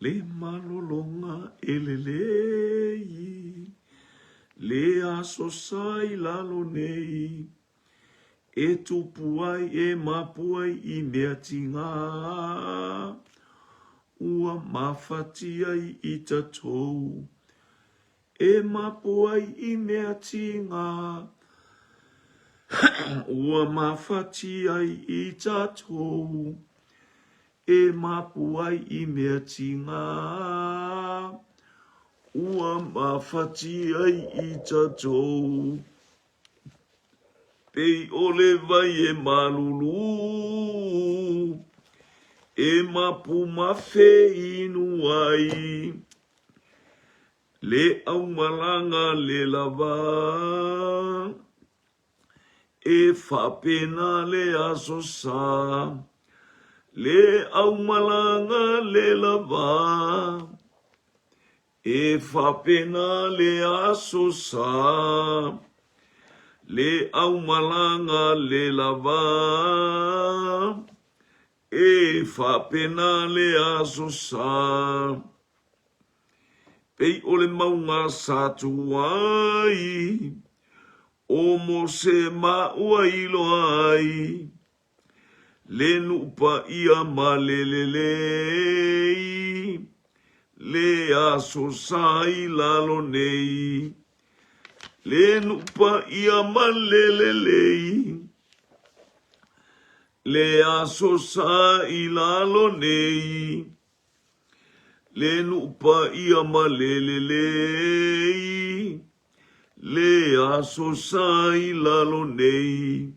Le malologa e lelei, le aso sa i lalo nei, e tupu ai e mapu ai i mea tigā, ua mafati ai i tatou, e mapu ai i mea tigā, ua mafati ai i tatou. E mapu ai i mea tigā, ua mafati ai i tatou. Pei o le vai e malulu, e mapu ma feinu ai, le aumalaga le lava. E faapena le aso sa, le aumalaga le lava. E faapena le aso sa, le aumalaga le lava. E faapena le aso sa. Pei o le mauga sa tu ai, o Mose ma ua iloa ai, le nuu paia ma le lelei, le aso sa i lalo nei, le nuu paia ma le lelei, le aso sa i lalo nei. Le nuu paia ma le lelei, le aso sa i lalo nei.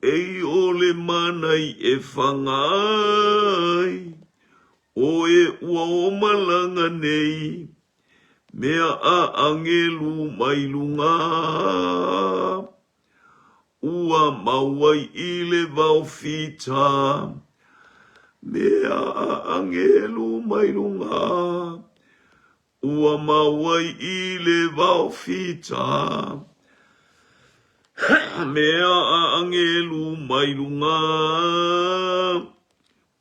Ei o le mana i e faga ai, o e ua o malaga nei, mea a agelu mai luga. Ua mau ai i le vao fita, Mea a agelu mai luga. Ua mau ai i le vao fita, Mea a agelu mai luga.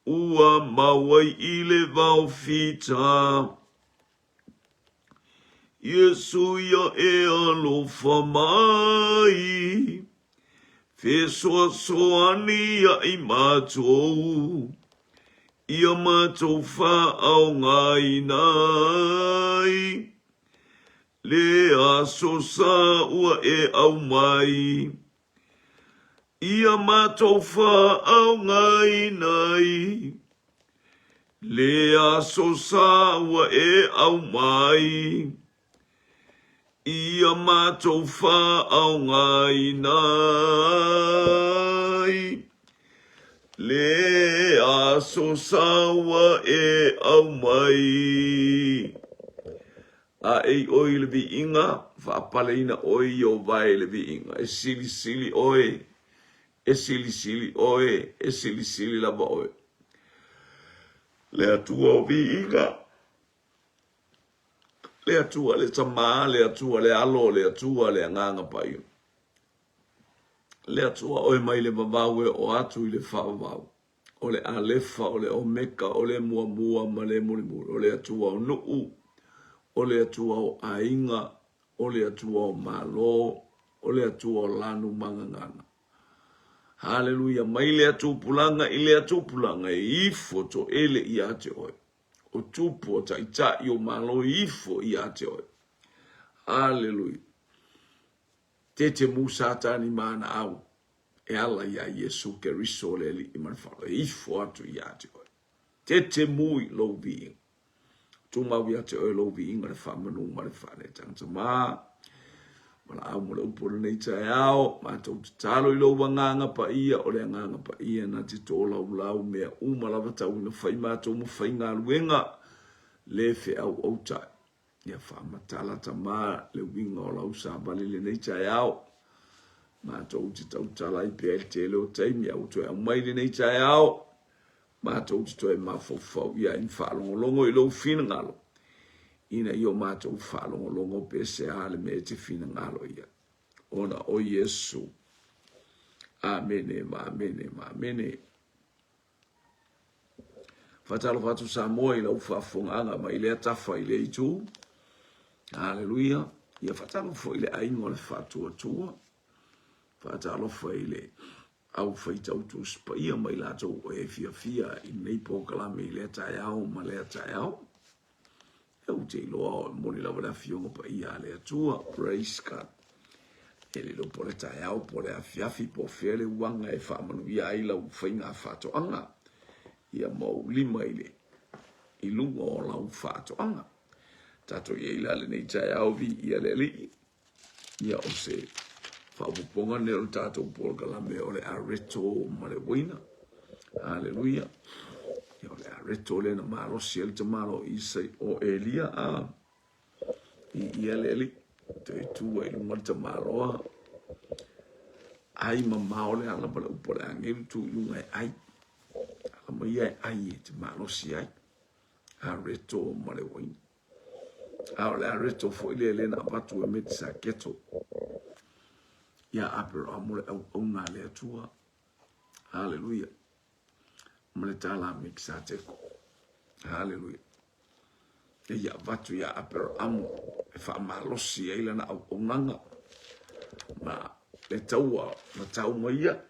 Ua mau ai i le vao fita. Iesu ia e alofa mai, fesoasoani ia i matou, ia matou faaaogaina ai le aso sa ua e aumai, ia matou faaaogaina ai Le aso sa ua e aumai, ia matou faaaogaina ai. Le aso sa ua e aumai. A e i ʻoe i le viiga, faapaleina ʻoe i o wae i le viiga. E silisili ʻoe, e silisili ʻoe, e silisili lava ʻoe. Le Atua o viiga, le Atua le Tama, le Atua le Alo, le Atua le Agaga Paia. Le Atua oe mai le vavau e oo atu i le faavavau. O le Alefa, o le Omeka, o le Muamua ma le Mulimuli. O le Atua o nuu, o le Atua o aiga, o le Atua o Malo, o le Atua o lanu ma gagana. Haleluia, mai lea tupulaga i lea tupulaga e ifo toele ia te oe. O tupu, o taitai, o Malo e ifo ia te oe. Haleluia. Tete mu Satani ma ana au e ala iā Iesu Keriso le Alii ma le Faaola e ifo atu ia te oe. Tete mu i lou viiga. Tumau ia te oe lou viiga le faamanu ma le faaneetaga. Tama, valaau mo le upu o lenei taeao, matou tatalo i lou agaga paia, o le agaga paia na te tolaulau mea uma lava tau ina fai matou ma faigaluega le feauautai. Ia faamatala Tama le uiga o lau savali i lenei taeao. Matou te tautala ai pea i le tele o taimi a ua toe aumai lenei taeao. Matou te toe mafaufau i ai ma faalogologo i lou finagalo, ina ia o matou faalogologo pe se a le mea e te finagalo i ai. Ona o Iesu. Amene ma amene ma amene. Faatalofa atu Samoa i lau faafofogaaga mai lea tafa i lea itu. Haleluia. Ia faatalofa foi i le aiga o le Faatuatua. Faatalofa i le au faitau Tusi Paia ma i latou o e fiafia i lenei polokalame i lea taeao ma lea taeao. Ou te iloa o moni lava le Afioga Paia a le Atua. Praise God. E le iloa po o le taeao po o le afiafi po o fea le uaga e faamanuia ai lau faiga faatoaga. Ia ma ou lima i le i luga o lau faatoaga. Tatou i ai la lenei taeao viia le Alii. Ia o se faaopoopoga lenei o le tatou polokalame o le areto ma le uaina. Haleluia. Ia o le areto lea na malosi ai le tamaloa Isai o Elia a i ia le alii toe tu ai i luga le tamaloa ai mamao le ala ma le upu a le agelu tu i luga e ai ala mai ia e ai e te malosi ai areto ma le uaina. A o le areto foi lea lea na avatu e Metisaketo ia Aperamo le auauna a le Atua. Haleluia. Ma le tala a Mekisateko. Haleluia. E ia avatu ia Aperamo e faamalosi ai lana auaunaga ma le taua na tau mai ia.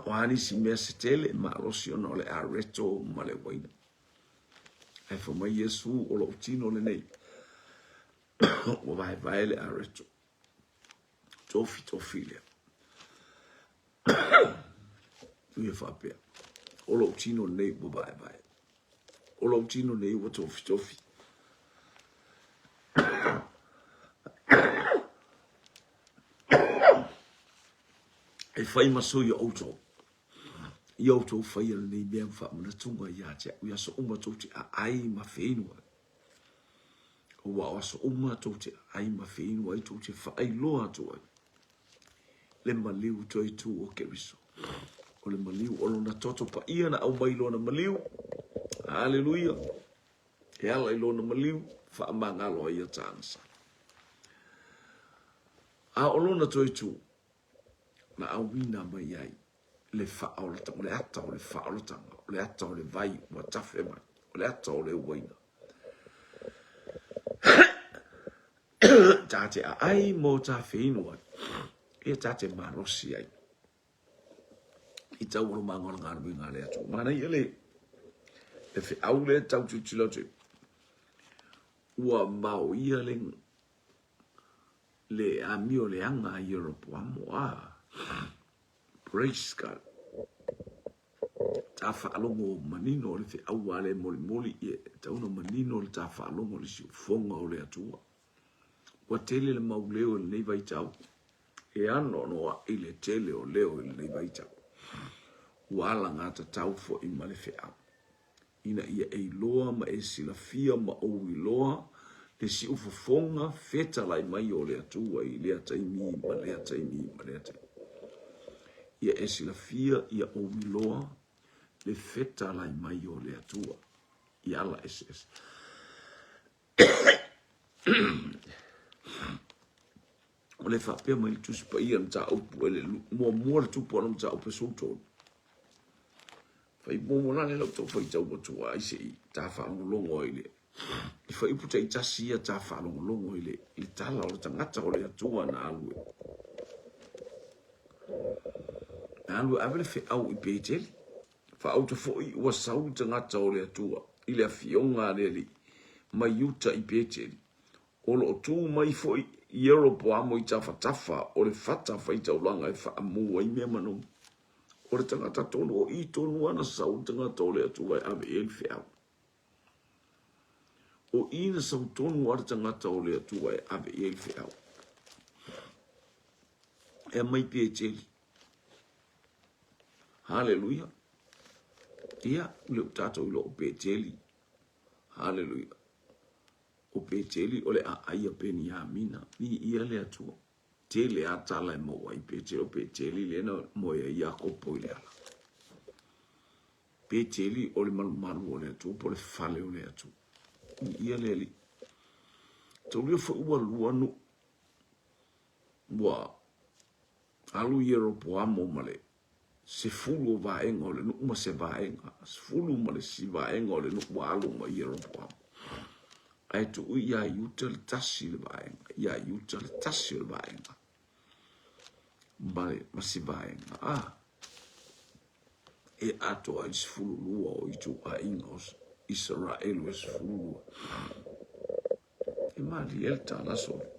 O a nisi mea se tele malosi ona o le areto ma le uaina. Ae fai mai Iesu, o lou tino lenei, ua vaevae le areto. Tofi tofi lea. Ia faapea, o lou tino lenei ua vaevae. O lou tino lenei ua tofi tofi. E fai ma sui o outou. Ia outou faia lenei mea ma faamanatuga ia te au i aso uma tou te aai ma feinu ai. Aua o aso uma tou te aai ma feinu ai, tou te faailoa atu ai le maliu toe tu o Keriso. O le maliu o lona toto paia na aumai lona maliu. Haleluia. E ala i lona maliu, faamagalo ai ia tāngasa. A o lona toe tu, na auina mai ai le faaolatanga, o le ata o le faaolatanga, o le ata o le vai ua tafe mai, o le ata o le uaina. Tā te aai mō tā whenua ai, ia tā te malosi ai. I tau olo mānga o le galuega a le Atua. Manaia le, le wheau le tau tilotilo atu. Ua maoia le le amio leaga a Ieropoamo. Ah, praise God. Ta faalogo manino o le feau a le molimoli e tau na manino le ta faalogo le siufoga o le Atua. Ua tele le mau leo i lenei vaitau. E anoanoaʻi le tele o leo i lenei vaitau. Ua alagatatau foi ma le feau. ina ia e iloa ma e silafia ma ou iloa le siufofoga fetalai mai o le Atua i lea taimi ma lea taimi ma lea taimi. Ia e silafia ia ou iloa le fetalai mai o le Atua i ala eseese. O le faapea mai le Tusi Paia mataupu e le muamua le tupu o le mataupu e 13. Fai muamua la le lau tau faitau atu ai se i ta faalogologo ai le i fuaiupu taitasi ia ta faalogologo i le, le tala o le tagata o le Atua na alu e. Na alu e ave le feau i Peteli. Faauta foi ua sau le tagata o le Atua i le afioga a le Alii mai uta i Peteli. O lo o tu mai foi Ieropoamo i tafatafa o le fata faitaulaga e faamu ai mea manogi. O le tagata tonu o i tonu ana sau le tagata o le Atua e ave i ai le feau. O i na sau tonu a le tagata o le Atua e ave i ai le feau. E mai Peteli. Haleluia. Ia, le o tatou iloa o Peteli. Haleluia. O Peteli o le aai a Peniamina. Viia le Atua. Tele a tala e maua ai Peteli. O Peteli lea na moe ai Iakopo i le ala. Peteli o le malumalu o le Atua po o le fale o le Atua. Viia le Alii. Taulia foi ua lua nuu. Ua alu Ieropoamo ma le 10 o vaega o le nuu ma se vaega, 10 ma le isi vaega o le nuu ua alo mai Ieropoamo. Ae tuu ia Iuta le tasi le vaega, ia Iuta le tasi o le vaega ma, le, ma si vaega. Ah, e atoa ai le 12 o ituaiga o Isaraelu e 12. E malie le tala sole.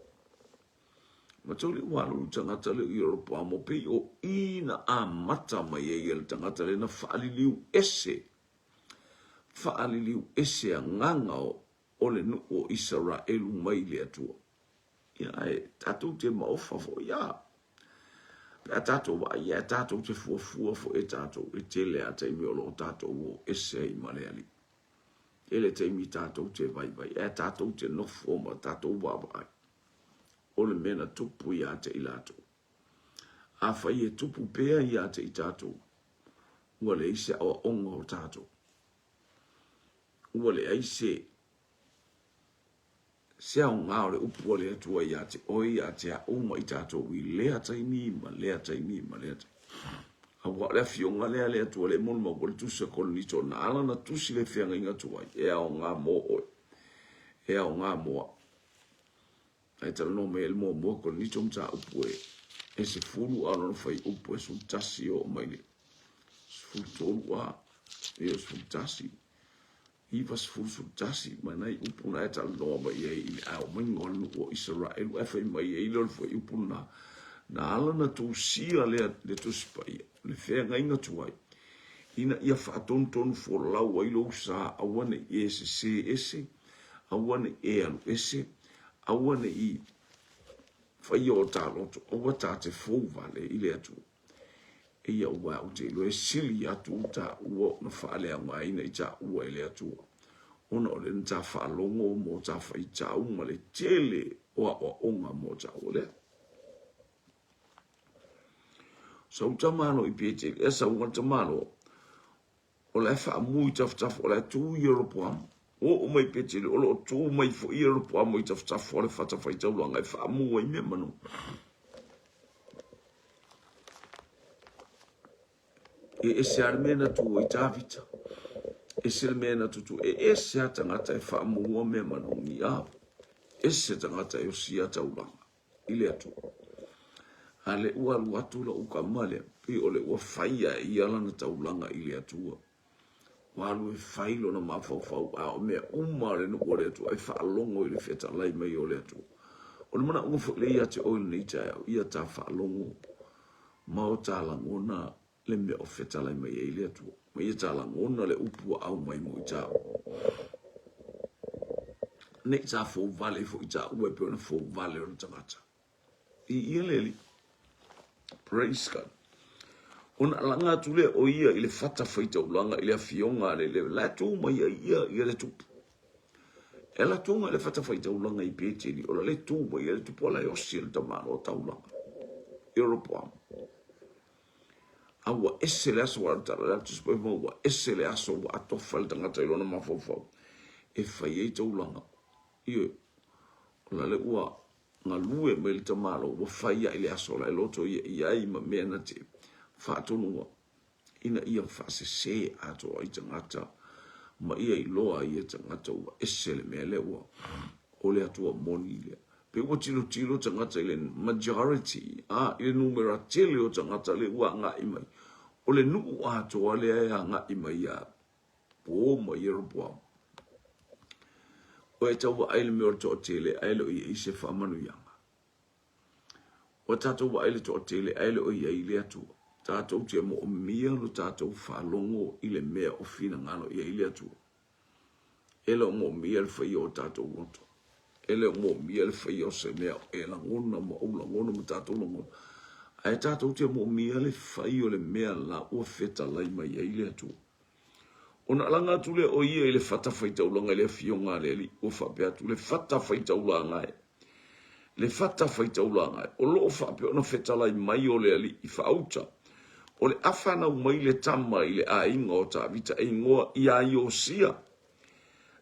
Ma toli ua alu le tagata lea i Ieropoamo pei o i na amata mai ai e le tagata lea na faaliliu ese, faaliliu ese agaga o le nuu o Isaraelu mai le Atua. Ia, ae tatou te maofa foi, a. Pe a tatou vaai, ae tatou te fuafua foi e tatou e tele a taimi o lo o tatou o ese ai ma le Alii. Tele taimi tatou te vaivai, ae tatou te nofo ma tatou vaavaai. O le mea na tupu ia te i latou. Afai e tupu pea ia te i tatou, ua leai se aoaoga o tatou. Ua leai se se aoga o le upu a le Atua ia te oe, ia te a'u ma i tatou i lea taimi ma lea taimi ma lea taimi. Aua o le afioga lea a le Atua le molimau o le tusi a Korinito na ala na tusi le feagaiga tuai e aoga mo oe, e aoga mo a'u. Ae talanoa mai ai le muamua Korinito mataupu e 10 a o lona fuaiupu e 11 e oo mai le 13 a, e 11. 91 ma nai upu na e talanoa mai ai i le aumaiga o le nuu o Isaraelu, ae fai mai ai lea o le fuaiupu lena, na ala na tusia lea le Tusi Paia, le feagaiga tuai, ina ia faatonutonu folau ai lou sa, aua ne i e sesē ese, aua ne i e alu ese, aua ne i faia o ta loto, aua ta te fou vale i le Atua. Eia aua ou te iloa e sili atu taua ona faaleaogaina i taua e le Atua, ona o lea na ta faalogo mo ta faitau ma le tele o aoaoga mo taua lea. Sau tamalo i Peteli, e sau nga tamalo, o la e faamu i tafatafa, o la e tu Ieropoamo. Ua oo mai Peteli, o lo o tu mai foi Ieropoamo i tafatafa o le fatafaitaulaga e faamu ai mea manu. E ese lava le mea na tu ai Tavita. Ese le mea na tutu. E ese a tagata e faamua mea manogi. A, ese tagata e osia taulaga i le Atua. A le ua alu atu lou kama lea, pei o le ua faia e ia lana taulaga i le Atua. Ua alu e fai lona mafaufau, a o mea uma a le nuu o le Atua e faalogo i le fetalai mai o le Atua. O le manaoga foi lea ia te oe i lenei taeao, ia ta faalogo ma o ta lagona le mea o fetalai mai ai le Atua, ma ia ta lagona le upu ua aumai mo i tāua. Nei ta fouvale foi i tāua e pei ona fouvale ona tagata. I ia le Alii. Praise God. Ona alaga atu lea o ia i le fata faitaulaga i le afioga a le le la tu mai ai ia ia le tupu. E ala tunga le fata faitaulaga i Peteli, o la le tu mai ai le tupu ala e osi le tamalo taulaga. I Ropoamo. A ua ese le aso a tala le atu se ma ua ese le aso ua atofa le tagata i lona mafaufau e fai ai taulaga. Ioe, o la le ua galue mai le tamalo ua fai ai le aso la e loto ia i ai ma mea na te faatonua ina ia faasese atoa ai tagata ma ia iloa ai e tagata ua ese le mea lea ua o le Atua moni lea. Pe ua tilotilo tagata i le majority, a, i le numera tele o tagata lea ua agai mai. O le nuu atoa lea e agai mai ia Po ma Ieropoamo. Ua e tau vaai i le mea o le toatele ae le o i ai se faamanuiaga. Ua tatou vaai i le toatele ae le o i ai le Atua. Tatou te moomia lo tatou faalogo i le mea o finagalo i ai le Atua. E le o moomia le faia o tatou loto. E le o moomia le faia o se mea e lagona ma ou lagona ma tatou lagona. Ae tatou te moomia le fai o le mea la ua fetalai mai ai le Atua. Ona alaga atu lea o ia i le fatafaitaulaga i le afioga a le Alii, ua faapea atu, le fatafaitaulaga e, le fatafaitaulaga e, o lo o faapea ona fetalai mai o le Alii i faauta, o le a fanau mai le tama i le aiga o Tavita e igoa ia Iosia,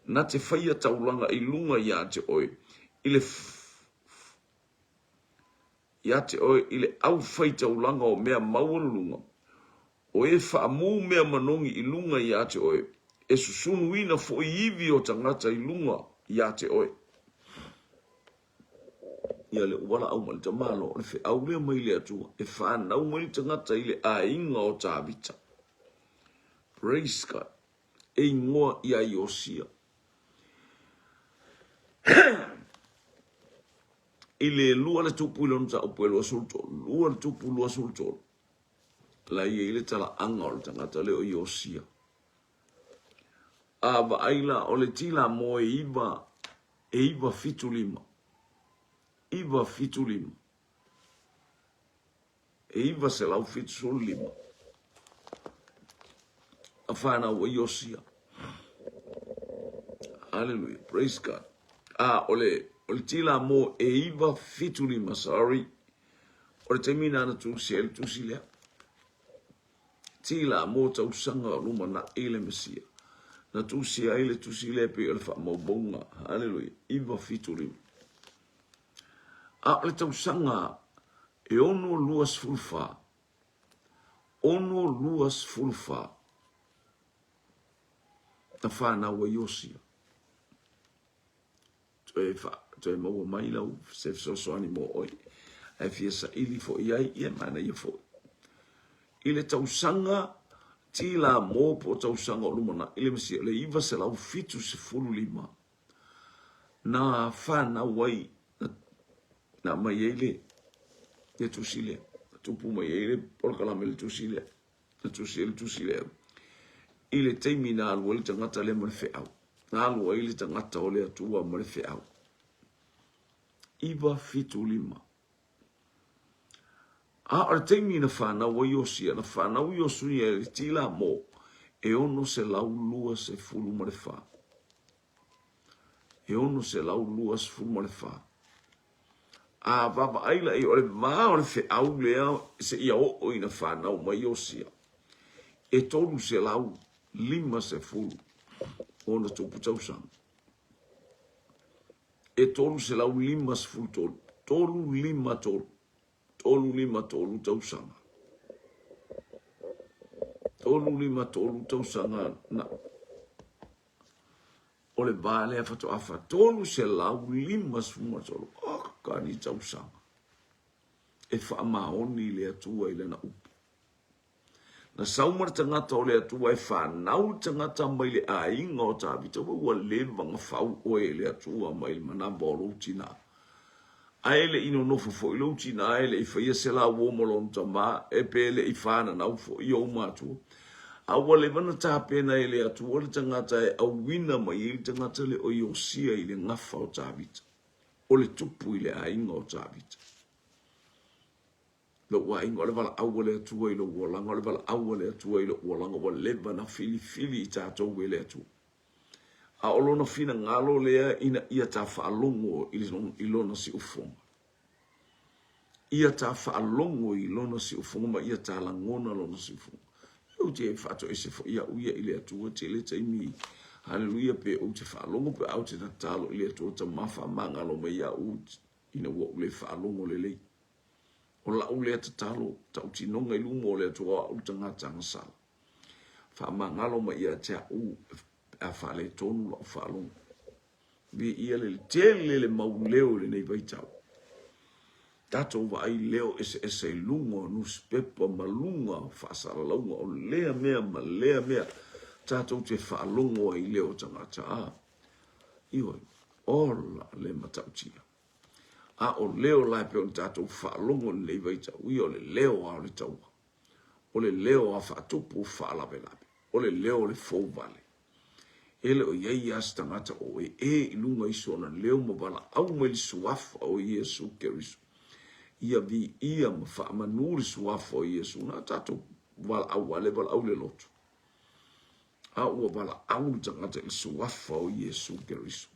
na te faia taulaga i luga ia te oe i le ia te oe i le aufaitaulaga o mea maualuluga. O e faamu mea manogi i luga iā te oe, e susunuina foi ivi o tagata i luga iā te oe. Ia le valaau mai le tamaloa, o le feau lea mai le Atua, e fanau mai le tagata i le aiga o Tavita. Praise God. E ingoa ia Iosia. I le lua le tupu i lona mataupu e 23, lua le tupu 23, la e i ai le talaaga o le tagata lea o Iosia. A vaai la, o le tila mo e iva, e iva fitu lima, iva fitu lima, e 975 a whanau a Iosia. Hallelujah. Praise God. A, o le, o le tila mo e iva fitu lima, sorry. O le taimi na na tusi e le tusi lea. Tila mo tausaga o luma na i le Mesia. Na tusi ai le tusi lea pe o le whaamaumauga. Hallelujah. Iva fitu lima. A o le tausaga e 624, 624 na fanau ai Iosia. Toe, fa, toe maua mai lau se fesoasoani mo oe. Ae fia saili foi ai, ia manaia foi. I le tausaga tila mo po o tausaga o lumanai le Mesia, le 975, na fanau ai, na aumai ai le, le tusi lea, na tupu mai ai le polokalame le tusi lea, na tusi ai le tusi lea, i le taimi na alu ai le tagata lea ma le feau, na alu ai le tagata o le Atua ma le feau. 975. A o le taimi na fanau ai Iosia, na fanau Iosia i le tila mo e 624. E 624. A vaavaai la i o le va o le feau lea seia oo ina fanau mai Iosia, e 350 ona tupu tausaga. E 353, 353, 353 tausaga. 353 tausaga na o le va lea faatoa fa 353. Oh, ka ni tausaga. E faamaoni le Atua i lana upu. Na sau ma le tagata o le Atua e fanau le tagata mai le aiga o Tavita, ua ua leva na fau oe e le Atua mai le manava o lou tinā. Ae e le i nonofo foi lou tinā, e le i faia se lauo ma lona tamā, e pe le i whananau foi ou matua. A ua leva na tapena e le Atua le tagata e auina mai ai le tagata le o Iosia i le gafa o Tavita, o le tupu i le aiga o Tavita. Lou aiga, o le valaau a le Atua i lou olaga, o le valaau a le Atua i lou olaga, ua leva na filifili i tatou e le Atua. A o lona finagalo lea ina ia ta faalogo i lona siufofoga. Ia ta faalogo i lona siufofoga ma ia ta lagona lona siufofoga. Ou te faatoese foi au ia i le Atua tele taimi. Haleluia, pe ou te faalogo pe a ou te tatalo i le Atua Tama faamagalo mai iaʻu ina ua ou le faalogo lelei. O lau lea tatalo, tautinoga i luma o le Atua o a'u tagata agasala. Faamagalo mai ia te a'u pe a faaletonu la'u faalogo. Viia le tele le mau leo i lenei vaitau. Tatou vaai leo eseese i luga o nusipepa ma luga o faasalalauga o lea mea ma lea mea tatou te faalogo ai i leo o tagata. A, ioe, ola le matautia. A o leo la e pei ona tatou faalogo i lenei vaitau, ia o le leo lava o le taua, o le leo lava faatupu faalavelave, o le leo o le fouvale. E le o i ai lava se tagata o ee i luga i sona leo ma valaau mai le suafa o Iesu Keriso. Ia viia ma faamanu le suafa o Iesu. Na tatou valaau lava le valaau i le loto. A ua valaau le tagata i le suafa o Iesu Keriso.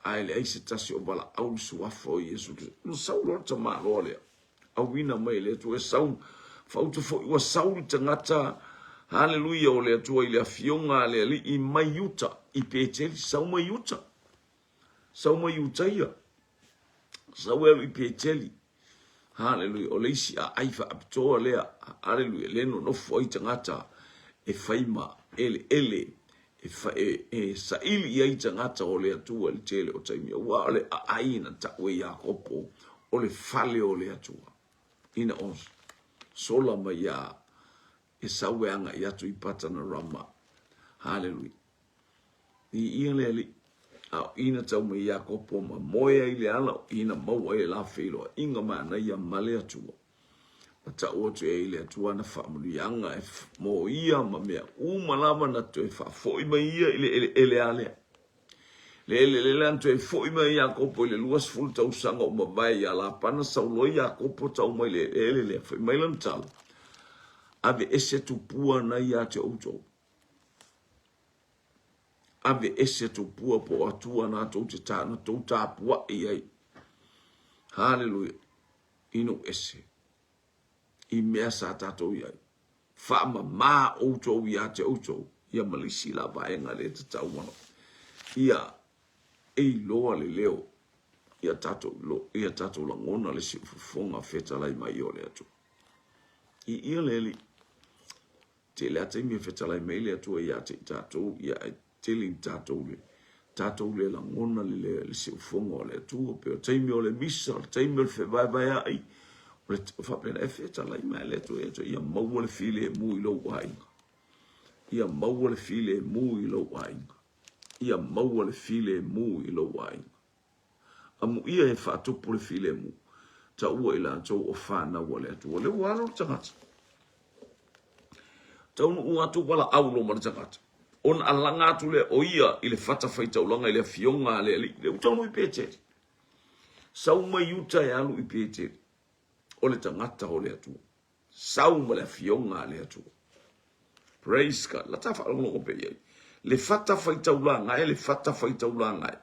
Ae leai se tasi o valaau le suafa o Iesu Keriso. Na sau loa le tamaloa lea, auina mai e le Atua, e sau, fauta foi ua sau le tagata, haleluia, o le Atua i le afioga a le Alii mai uta i Peteli, sau mai uta, sau mai uta ia, sau e alu i Peteli. Haleluia. O le isi aai faapitoa lea, haleluia, lea e nonofo ai tagata e fai ma eleele e, e, e saili i ai tagata o le Atua i le tele o taimi, aua o le aai na tau e Iakopo o le fale o le Atua. Ina o sola mai iā Esau e agai atu i Patanarama. Haleluia. Viia le Alii. A o i na tau mai Iakopo ma moe ai i le ala, o i na maua ai le la feiloaiga manaia ma le Atua. Ma tau atu ai i le Atua ana faamanuiaga e mo ia ma mea uma lava na toe faafoi mai ia i le eleele a lea. Le eleele lea na toe foi mai Iakopo i le 20 tausaga ua mavae ia Lapana, sau loa Iakopo tau mai le eleele lea, fai mai lana tala, Ave ese tupua na ia te outou. Ave ese tupua po o atua na tou te ta, na tou tapuai ai. Haleluia. Inu ese. I mea sa tatou i ai. Faamama outou ia te outou. Ia ma le isi la vaega lea e tatau ona ia e iloa le leo ia tatou lo ia tatou lagona le siufofoga fetalai mai o le Atua. I ia le Alii. Tele a taimi e fetalai mai le Atua ia te i tatou, ia ae tele i tatou le tatou le lagona le le le siufofoga o le Atua, pe o taimi o le misa, o le taimi o le fevaevaea'i, o le faapena e fetalai mai le Atua ia te ia maua le filemu i lou aiga. Ia maua le filemu i lou aiga. Ia maua le filemu i lou aiga. Amuia e faatupu le filemu, taua i latou o fanau a le Atua. Lea ua alo le tagata. Taunuu atu valaau lo ma le tagata. Ona alaga atu lea o ia i le fatafaitaulaga i le afioga a le alii. Lea ua taunuu i Peteli. Sau mai uta e alu i Peteli. O le tagata o le Atua. Sau ma le afioga a le Atua. Praise God. La ta faalogologo pea i ai. Le fatafaitaulaga e, le fatafaitaulaga e.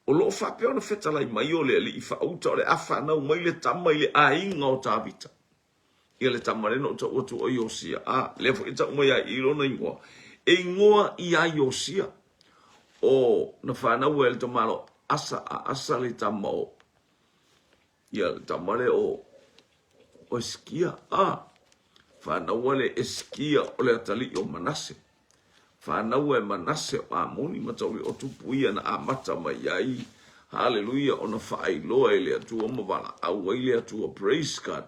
O lo o faapea ona fetalai mai o le alii faauta o le a fanau mai le tama i le aiga o Tavita. Ia le tama lea na ou tau atu o Iosia. A, lea foi e tau mai ai i lona igoa. E igoa ia Iosia. O na fanau e le tamalo Asa, a Asa le tama o Ia le tama lea o o Esikia, a, fanaua le Esikia o le atalii o Manase. Fanaua e Manase o Amoni ma tauli o tupu ia na amata mai ai, haleluia, ona faailoa e le Atua ma valaau ai le Atua, praise God,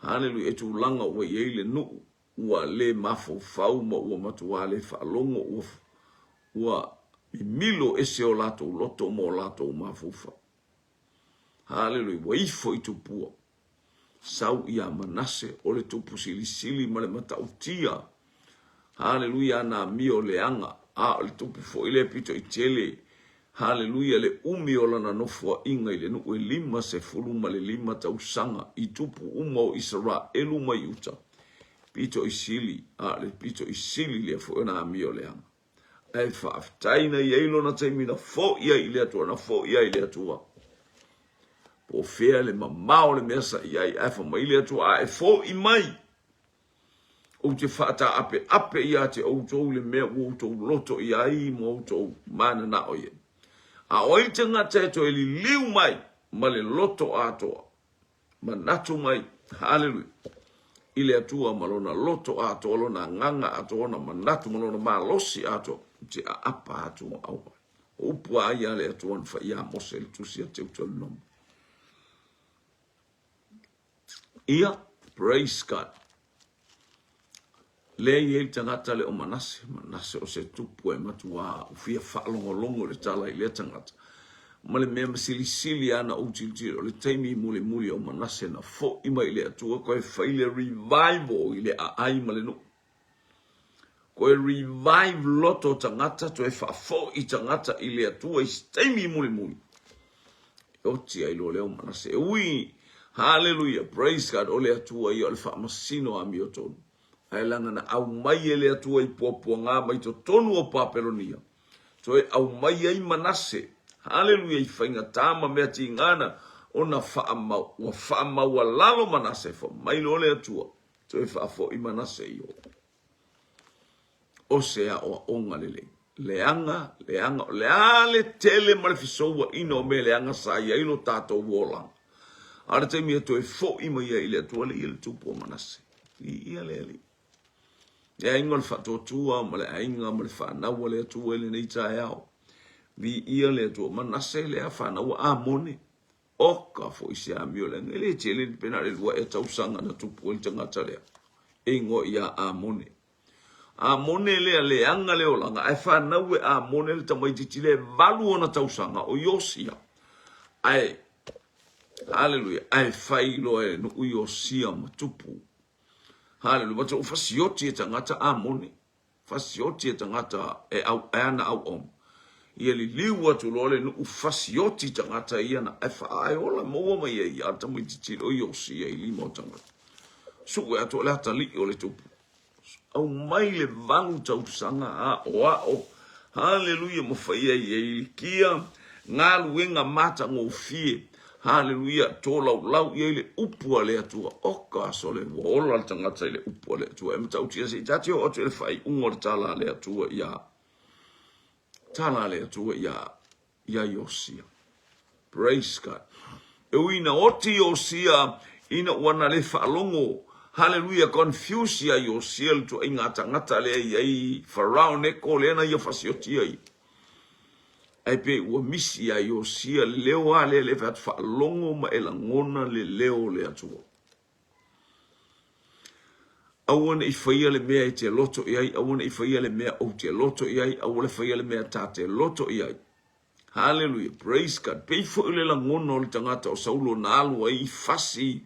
haleluia, i tulaga ua i ai le nuu, ua le mafaufau ma ua matuā le faalogo, ua, ua mimilo ese o latou loto ma o latou mafaufau. Haleluia, ua ifo i tupua. Sau ia Manase, o le tupu silisili ma le matautia. Haleluia, ana amio leaga, a o le tupu foi lea pito i tele. Haleluia, le umi o lana nofoaiga i le nuu e 55 tausaga i tupu uma o Isaraelu ma Iuta. Pito i sili, a o le pito i sili lea foi ona amio leaga. Ae faafetai na i ai lona taimi na foi ai i le Atua, na foi ai i le Atua. Po o fea le mamao o le mea sa i ai, ae fai mai le Atua, a e foi mai, ou te faataapeape ia te outou le mea ua outou loto i ai ma outou mananao i ai. A o ai le tagata e toe liliu mai ma le loto atoa, manatu mai, haleluia, i le Atua ma lona loto atoa, lona agaga atoa, lona manatu ma lona malosi atoa, ou te aapa atu ma aumai. O upu a ia le Atua na fai iā Mose i le tusi a Teuteronomi. Ia, praise God. Lea e i ai le tagata lea o Manase, Manase o se tupu e matuā u fia faalogologo i le tala i lea tagata. Ma le mea masilisili ana ou tilotilo, o le taimi mulimuli o Manase na fo'i mai i le Atua koe fai le revival i le aai ma le nuu. Koe revive loto o tagata, toe faafo'i tagata i le Atua i se taimi mulimuli. E oti ai loa lea o Manase. E ui, hallelujah, praise God, o le Atua ia o le faamasino amiotonu. Ae leaga na aumai e le Atua i puapuaga mai totonu o Papelonia, toe aumai ai Manase, haleluia, i faigata ma mea tiga na ona faamau, ua faamaualalo Manase, fai mai loa le Atua, toe faafoi Manase i o. O se aoaoga lelei. Leaga, leaga, o le a le tele ma le fesouaina o mea leaga sa i ai lo tatou olaga. A o le taimi e toe fo'i mai ai i le Atua le ia le tupu o Manase. Viia le Alii. Le aiga o le faatuatua ma le aiga ma le fanau a le Atua i lenei taeao. Viia le Atua. Manase lea fanau a Amone. Oka foi se amio leaga e le tele pe na o le lua ea tausaga na tupu ai le tagata lea e igoa ia Amone. Amone lea leaga le olaga ae fanau e Amone le tamaititi lea e valu ona tausaga o Iosia. Ae Haleluia ae fai loa e nuu Iosia ma tupu. Haleluia ma tou fasioti e tagata Amone. Fasioti e tagata e au e ana auauna. Ia liliu atu loa le nuu fasioti tagata ia na ae faa ae ola maua mai ai ia le tamaititi o Iosia i lima o tagata. Sue atu o le atalii o le tupu. Aumai le valu tausaga aoao. Haleluia ma fai ai e Ilikia galuega matagofie. Haleluia tolaulau i ai le upu a le Atua. Oka aso le ua ola le tagata i le upu a le Atua. E matautia se i ta te oo atu i le faaiuga o le tala a le Atua ia tala a le Atua ia ia Iosia. Praise God. E ui ina oti Iosia ina ua na le faalogo. Hallelujah. Confuse ia Iosia le tuaiga tagata lea i ai Farao Neko lea na ia fasiotia ia. Ae pe ua misi ia Iosia le leo a lea le fai atu faalogo ma e lagona le leo o le Atua. Aua ne i faia le mea e te loto i ai, aua ne i faia le mea ou te loto i ai, aua le faia le mea ta te loto i ai. Haleluia, praise God. Pei foi le lagona o le tagata o Saulo na alu ai i fasi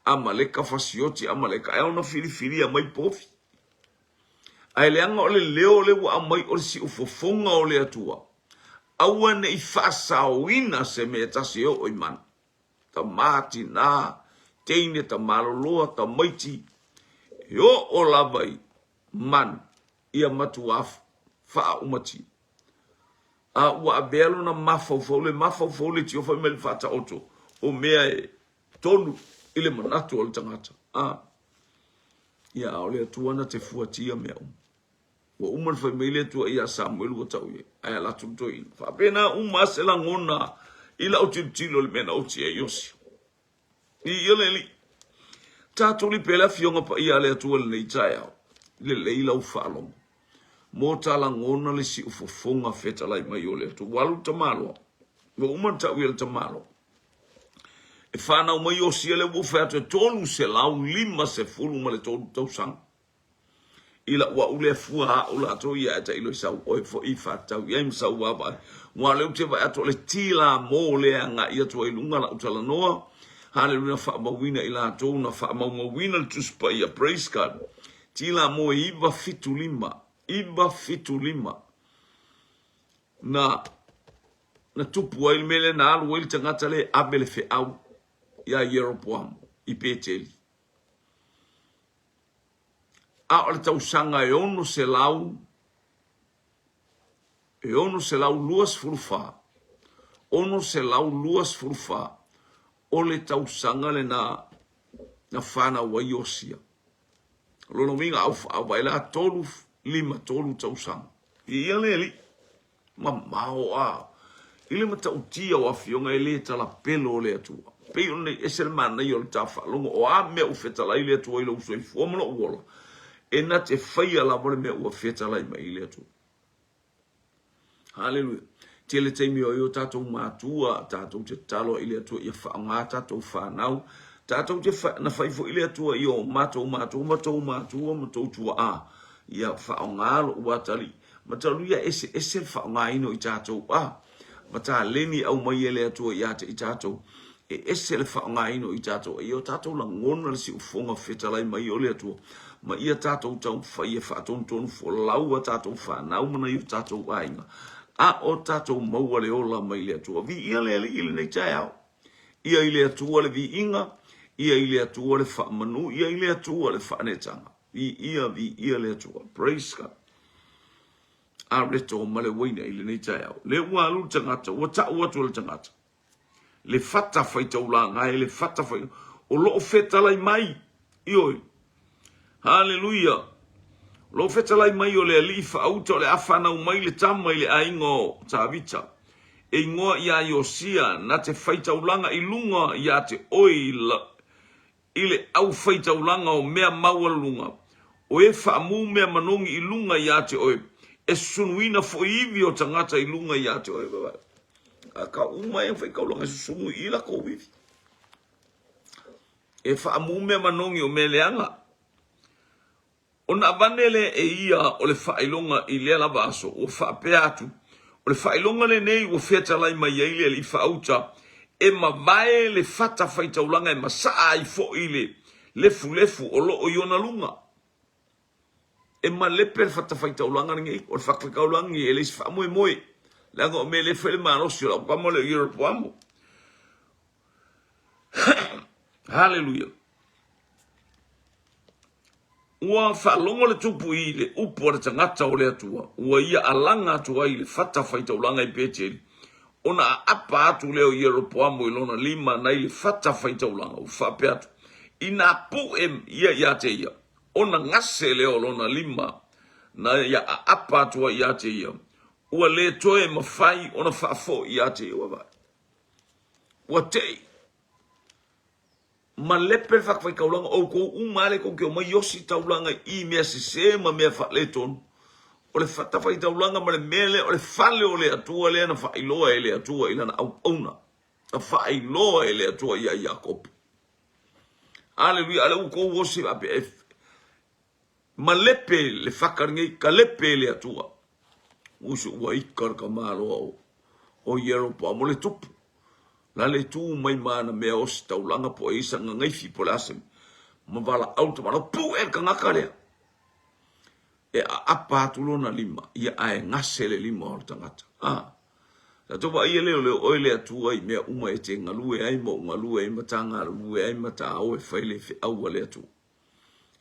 Amaleka, fasioti Amaleka, ae ona filifilia mai povi. Ae leaga o le leo lea ua aumai o le siufofoga o le Atua, aua ne i faasaoina se mea e tasi e oo i mana. Tama, tina, teine, tamaloloa, tamaiti, e oo lava i manu, ia matuā faaumatia. A ua avea lona mafaufau, le mafaufau le tio fai mai le faataoto, o mea e tonu i le manatu o le tagata. A, ia, a o le Atua na te fuatia mea uma. Ua uma ona fai mai le Atua ia Samuelu ua tau i ai, ae ala atu le toeaina. Faapena uma se lagona i lau tilotilo i le mea na oti ai Iosia. Viia le Alii. Tatou lipe le Afioga Paia a le Atua i lenei taeao. Lelei lau faalogo. Mo ta lagona le siufofoga fetalai mai o le Atua. Ua alu le tamaloa. Ua uma ona tau ia le tamaloa. E fanau mai Iosia lea ua ou fai atu e 353 tausaga. I la'u a'u lea fua a'u latou ia ae tailo i sau oe fo'i i faatatau i ai ma sau vaavaai. Aua o lea ou te vaai atu o le tilamo lea e agai atu ai i luga la'u talanoa. Haleluia na faamauina i latou na faamaumauina le Tusi Paia. Praise God. Tilamo e 975, 975 na na tupu ai le mea lea na alu ai le tagata lea e ave le feau iā Ieropoamo i Peteli. A o le tausaga e 600, e 624, 624, o le tausaga lena na fanau ai Iosia. O lona uiga, au, au vaai la, 3, 5, 3 tausaga. Ia le alii. Mamao a i le matautia o afioga e le talapelo o le Atua. Pei ona nei ese le manaia o le ta faalogo o a mea ua fetalai le Atua i lou soifua ma lou ola, e na te faia lava le mea ua fetalai mai i le Atua. Haleluia. Tele taimi o ai o tatou matua, tatou te tatalo i le Atua ia faaaoga tatou fanau, tatou te fa, na fai foi le Atua i o matou matua ma tou matua ma tou tuaa, ia faaaoga lou atalii Mataluia eseese le faaaogaina o i tatou a ma taleni e aumai e le Atua ia te i tatou. E ese le faaaogaina o i tatou a ia o tatou lagona le siufofoga fetalai mai o le Atua ma ia tatou taumafai e faatonutonu folau a tatou fanau ma nai o tatou aiga a o tatou maua le ola mai le Atua. Viia le Alii i lenei taeao. Ia i le Atua le viiga, ia i le Atua le faamanu, ia i le Atua le faaneetaga. Viia, viia le Atua. Praise God. A reto ma le uaina i lenei taeao. Le ua alu le tagata, ua ta'u atu e le tagata. Le fata faitaulaga e le fata fai... O lo'o fetalai mai. Ioe. Haleluia. O lo'o fetalai mai o le alii faauta o le a fanau mai le tama i le aiga o Tavita. E igoa iā Iosia na te faitaulaga i luga iā te oe i le aufaitaulaga o mea maualuluga, o e faamū mea manogi i luga iā te oe, e susunuina foi ivi o tagata i luga iā te oe. A ka uma e faitaulaga e susunu i lakou ivi. E faamū mea manogi o mea leaga. Ona avane lea e ia o le faailoga i lea lava aso, ua faapea atu, O le faailoga lenei ua featalai mai ai le alii faauta, e mavae le fata faitaulaga e masaa ai foi le lefulefu o loo i ona luga. E malepe le fata faitaulaga lenei, o le fata faitaulaga e leai se faamoemoe, leaga o mea le fai le malosi o lau tama lea o Ieropoamo. Haleluia. Ua faalogo le tupu i le upu a le tagata o le Atua, ua ia alaga atu ai i le fata faitaulaga i Beteli, ona aapa atu lea o Ieropoamo i lona lima nai le fata faitaulaga, ua faapea atu, Inā puʻe ia iā te ia, ona gase lea o lona lima na ia aapa atu ai iā te ia, ua le toe mafai ona faafoi iā te ia. Ua vaai. Ua tei. Malepe le fatafaitaulaga, outou uma lava lea tou te omai osi taulaga i mea sese ma mea faaletonu. O le fatafaitaulaga ma le mea lea, o le fale o le Atua lea na faailoa e le Atua i lana auauna. Na faailoa e le Atua ia Iakopo. Aleluia, a lea ua outou osi faapea e Malepe le faka lenei, kalepe e le Atua. Uso ua ika le tamaloa o, o Ieropoamo le tupu. La le tu mai ma ana mea osi taulaga po o isa gagaifi po o le a se ma valaau le tamaloa, pue le tagata lea. E aapa atu lona lima, ia ae gase le lima o le tagata. Ah. Tatou vaaia lea o le oe le Atua i mea uma e te galue ai ma ou galue ai ma ta galulue ai ma ta o e fai le feau a le Atua.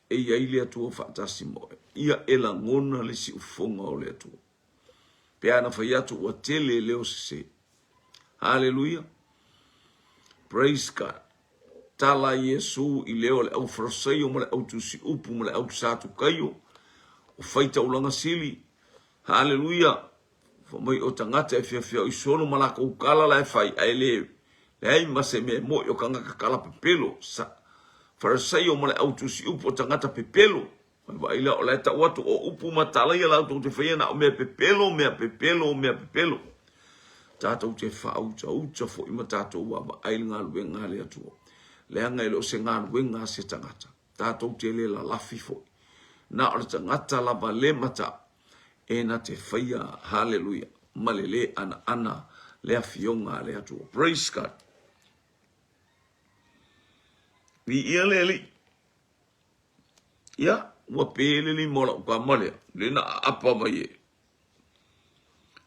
E i ai le Atua faatasi ma oe. Ia e lagona le siufofoga o le Atua. Pe a na fai atu ua tele leo sese. Haleluia. Praise God. Tala Iesu i leo o le au Farasaio ma le au tusiupu ma le au Satukaio o faitaulaga sili. Haleluia. Fai mai o tagata e fiafia solo ma lakou kala la e fai, ae le leai ma se mea e mo'i o tagata kala pepelo, sa Farisaio ma le au tusi upu o tagata pepelo. Mai vaai lea o la e tau atu o upu ma tala ia latou te faia na o mea pepelo, mea pepelo, mea pepelo. Tatou te faautauta foi ma tatou vaavaai le galuega a le Atua. Leaga e le o se galuega a se tagata. Tatou te le lalafi foi. Na o le tagata lava le matau e na te faia, haleluia, ma le lē anaana le afioga a le Atua. Praise God. Viia le Alii. Ia, ua pē le lima o lau tama lea, lea na aapa mai e.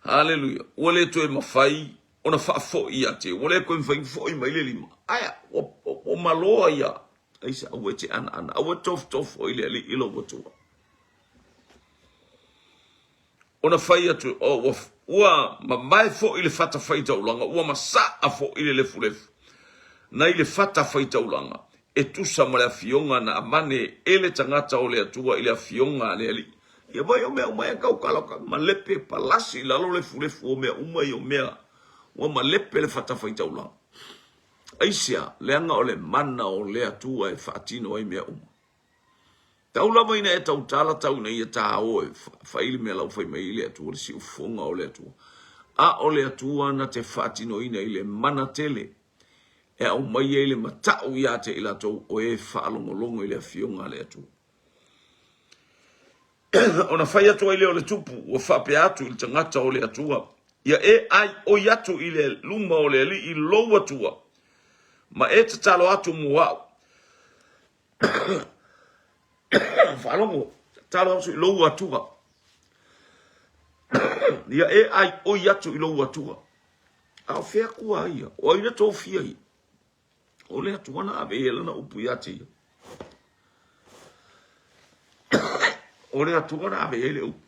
Haleluia. Ua le toe mafai ona faafoi ia te, ua le toe mafai ona foi mai le lima. Aia, ua, ua maloa ia. Aisa, aua e te anaana, aua e tofotofo i le Alii i lou Atua. Ona fai atu, oh, ua, ua mamae foi le fata faitaulaga, ua masaa foi le lefulefu nai le fata faitaulaga, e tusa ma le afioga na avane e le tagata o le Atua i le afioga a le Alii. Ia vai o mea uma e tautala ka malepe palasi i lalo lefulefu o mea uma ia o mea ua malepe le fata faitaulaga. Aisea, leaga o le mana o le Atua e faatino ai mea uma. Tau lava ina e tautala tau ina ia tāo e fai le mea lau fai mai i le Atua, le siufofoga o le Atua. A o le Atua na te faatinoina i le mana tele e aumai ai le matau ia te i latou o e faalogologo i le afioga a le Atua. Ona fai atu ai lea o le tupu, ua faapea atu i le tagata o le Atua, Ia e ai oi atu i le luma o le Alii lou Atua, ma e tatalo atu mo au. Faalogo, tatalo atu i lou Atua. Ia e ai oi atu i lou Atua. A o fea kua ia? O ai na tofia ia? O le Atua na ave i ai lana upu ia te ia. O le Atua na ave i ai le upu.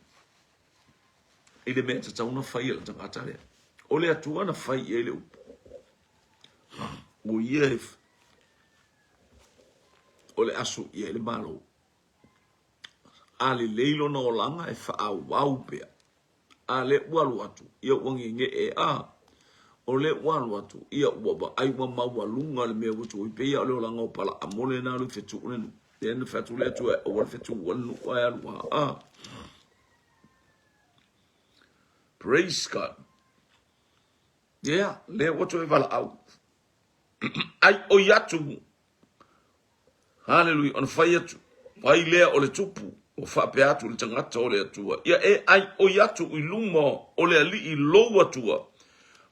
I le mea tatau na fai e le tagata lea. O le Atua na fai i ai le upu. O ia e o le aso i ai le Malo. A lelei lona olaga e faaauau pea. A lea ua alu atu, ia ua gege'e a. O lea ua alu atu, ia ua vaai ua maualuga le mea ua tuai, pei lava o le olaga o Palaamo lea na alu e fetuu le nuu. Lea na fai atu le Atua, aua le fetuua le nuu ae alu lava. Ah. Praise God. Ia, lea ua toe valaau. Ai oi atu. Haleluia. Ona fai atu. Ai lea o le tupu. Ua faapea atu le tagata o le Atua. Ia e ai oi atu i luma o le alii lou Atua.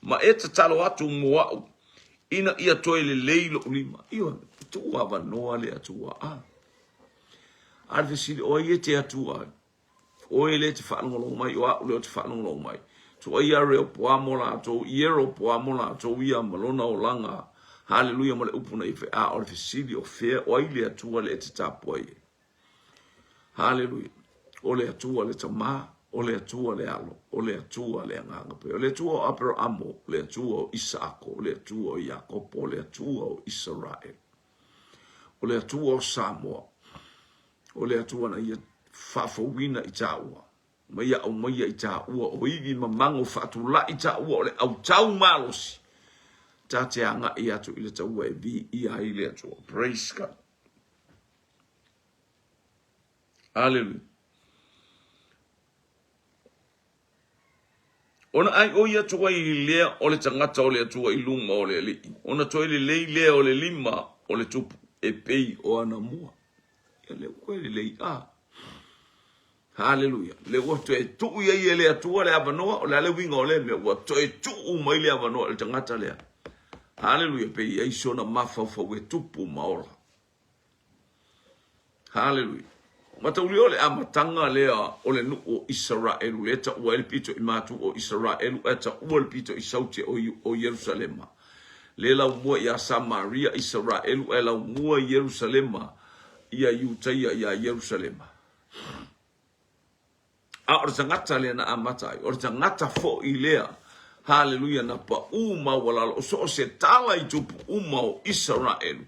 Ma e tatalo atu mo au. Ina ia toe lelei lou lima. Ioe, tuu avanoa le Atua. Ah. A le fesili, o ai e te Atua ai? Oe lea e te faalogologo mai, o a'u lea ou te faalogologo mai. Tuuaia Reopoamo latou, Ieropoamo latou ia ma lona olaga. Haleluia ma le upu na ia fai. A o le fesili, o fea, o ai le Atua lea e te tapuai ai? Haleluia. O le Atua le Tama, o le Atua le Alo, o le Atua le Agaga Paia. O le Atua o Aperaamo, o le Atua o Isaako, o le Atua o Iakopo, o le Atua o Isaraelu. O le Atua o Samoa. O le Atua na ia faafouina i tāua, ma ia aumaia i tāua o ivi ma mago faatulai tāua o le autau malosi, ta te agai atu i le taua e viia ai le Atua. Praise God. Hallelujah. Ona ai ʻo ia atu ai lea o le tagata o le Atua i luma o le alii, ona toe lelei lea o le lima o le tupu e pei o ana mua. Ia lea ua toe lelei a. Haleluia. Lea ua toe tuu i ai e le Atua le avanoa, o le a le uiga o lea mea, ua toe tuu mai le avanoa i le tagata lea. Haleluia, pe i ai sona mafaufau e tupu ma ola. Haleluia. Mataulia o le amataga lea o le nuu o Isaraelu, lea e taua ai le pito i matu o Isaraelu, ae taua le pito i saute o, o Ierusalema. Lea laumua ia Samaria Isaraelu, ae laumua Ierusalema ia Iutaia ia Ierusalema. A o le tagata lea na amata ai, o le tagata foi lea, haleluia, na paʻū maualalo, o so o se tala i tupu uma o Isaraelu,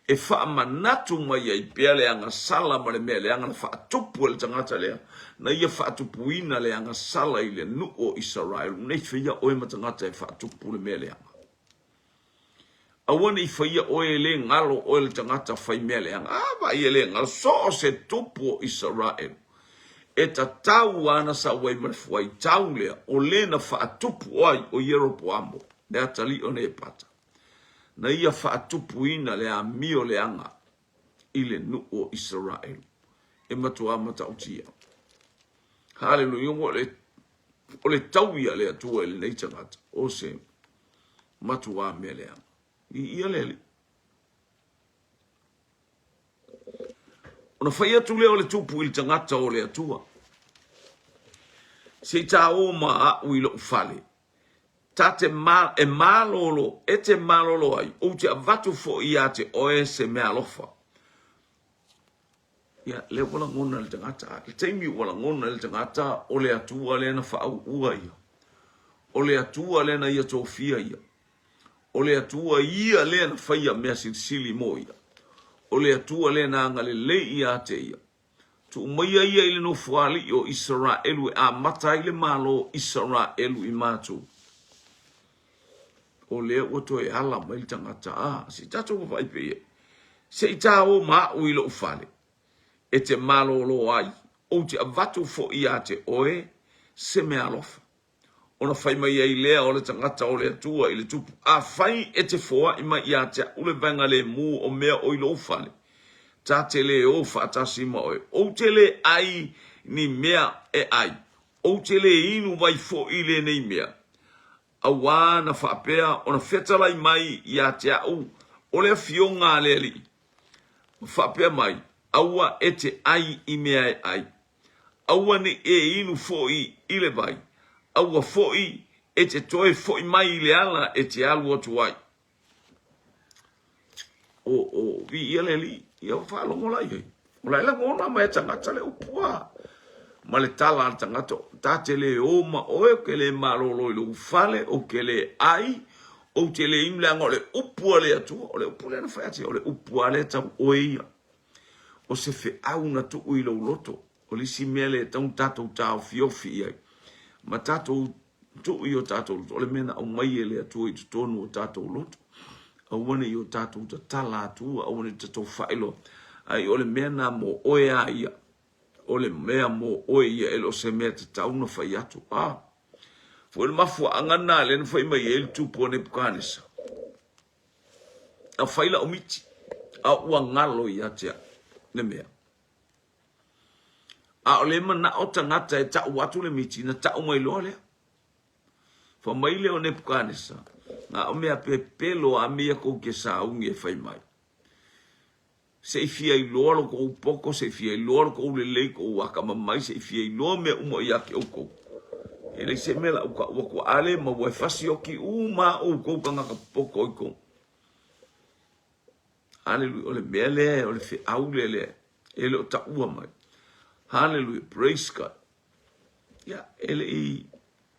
e faamanatu mai ai pea le agasala ma le mea leaga na faatupu e le tagata lea, na ia faatupuina le agasala i le nuu o Isaraelu, nei faia oe ma tagata e faatupu le mea leaga. Aua ne i faia oe e le galo oe le tagata fai mea leaga. A vaai e le galo, so o se tupu o Isaraelu, e tatau ana sau ai ma le fuaitau lea, o le na faatupu ai o Ieropoamo, le atalii o Nepata, na ia faatupuina le amio leaga i le nuu o Isaraelu. E matua matautia. Haleluia, ua le, o le taui a le Atua i lenei tagata, o se matuā mea leaga. Viia le Alii. Ona fai atu lea o le tupu i le tagata o le Atua. Se i tāō ma a'u i lo'u fale, ta te ma, e malolo, e te malolo ai, ou te avatu fo'i iā te oe se meaalofa. Ia, lea ua lagona e le tagata. I le taimi ua lagona e le tagata, o le Atua lea na faaūūa ia. O le Atua lea na ia tofia ia. O le Atua ia lea na faia mea silisili mo ia. O le Atua lea na agalelei ia te ia. Tuu maia ia i le nofoalii o Isaraelu e amata ai le Malo o Isaraelu i matou. O lea ua toe ala mai le tagata, a, se i tatou vaavaai pea i ai. Se i tāō ma a'u i lo'u fale, e te malōlō ai, ou te avatu fo'i iā te oe se meaalofa. Ona fai mai ai lea o le tagata o le Atua i le tupu, Afai e te foaʻi mai iā te a'u le vaega lēmū o mea o i lou fale, ta te lē ō faatasi ma oe, ou te lē ʻai ni mea e ʻai, ou te lē inu wai foʻi i lenei mea. Auā na faapea ona fetalai mai iā te a'u o le afioga a le Alii, ma faapea mai, Aua e te ʻai i mea e ʻai, aua ne i e inu foʻi i le wai, aua foʻi e te toe foʻi mai i le ala e te alu atu ai. O, o, viia le Alii, ia ua faalogo la i ai. O la e lagona mai e tagata le upu a. Ma le tala a le tagata, ta te le o ma oe, ou ke le malolo i lou fale, ou ke le ai, ou te le inu leaga o le upu a le Atua, o le upu lea na fai atu, o le upu a lea tau oe ia. O se feau na tuu i lou loto, o le isi mea lea e tatau ona tatou taofiofi i ai, ma tatou. Tuu i o tatou loto, o le mea na aumai e le Atua i totonu o tatou loto. Aua ne i o tatou tatala atua, aua ne i tatou faailoa. Ai o le mea na mo oe a ia. O le mea mo oe ia e le o se mea tatau na fai atu. Ah. Foi le mafuaaga na lea na fai mai ai le tupu o Nebukanesa. Na fai lau miti, a ua galo ia te au le mea. A o le manao tagata e tau atu le miti, na tau mai loa lea. Fa mai lea o Nebukanesa, na o mea pepelo a mea kou te sauni e fai mai. Se i fia iloa lo kou poko, se i fia iloa lo kou lelei, kou akamamai, se i fia iloa mea uma ia te oukou. E leai se mea la uka ua kua ale ma ua e fasioki uma oukou tagata poko i kou. Hallelujah. O le mea lea, o le feau lea lea, e le o taua mai. Hallelujah. Praise God. Ia, e le i,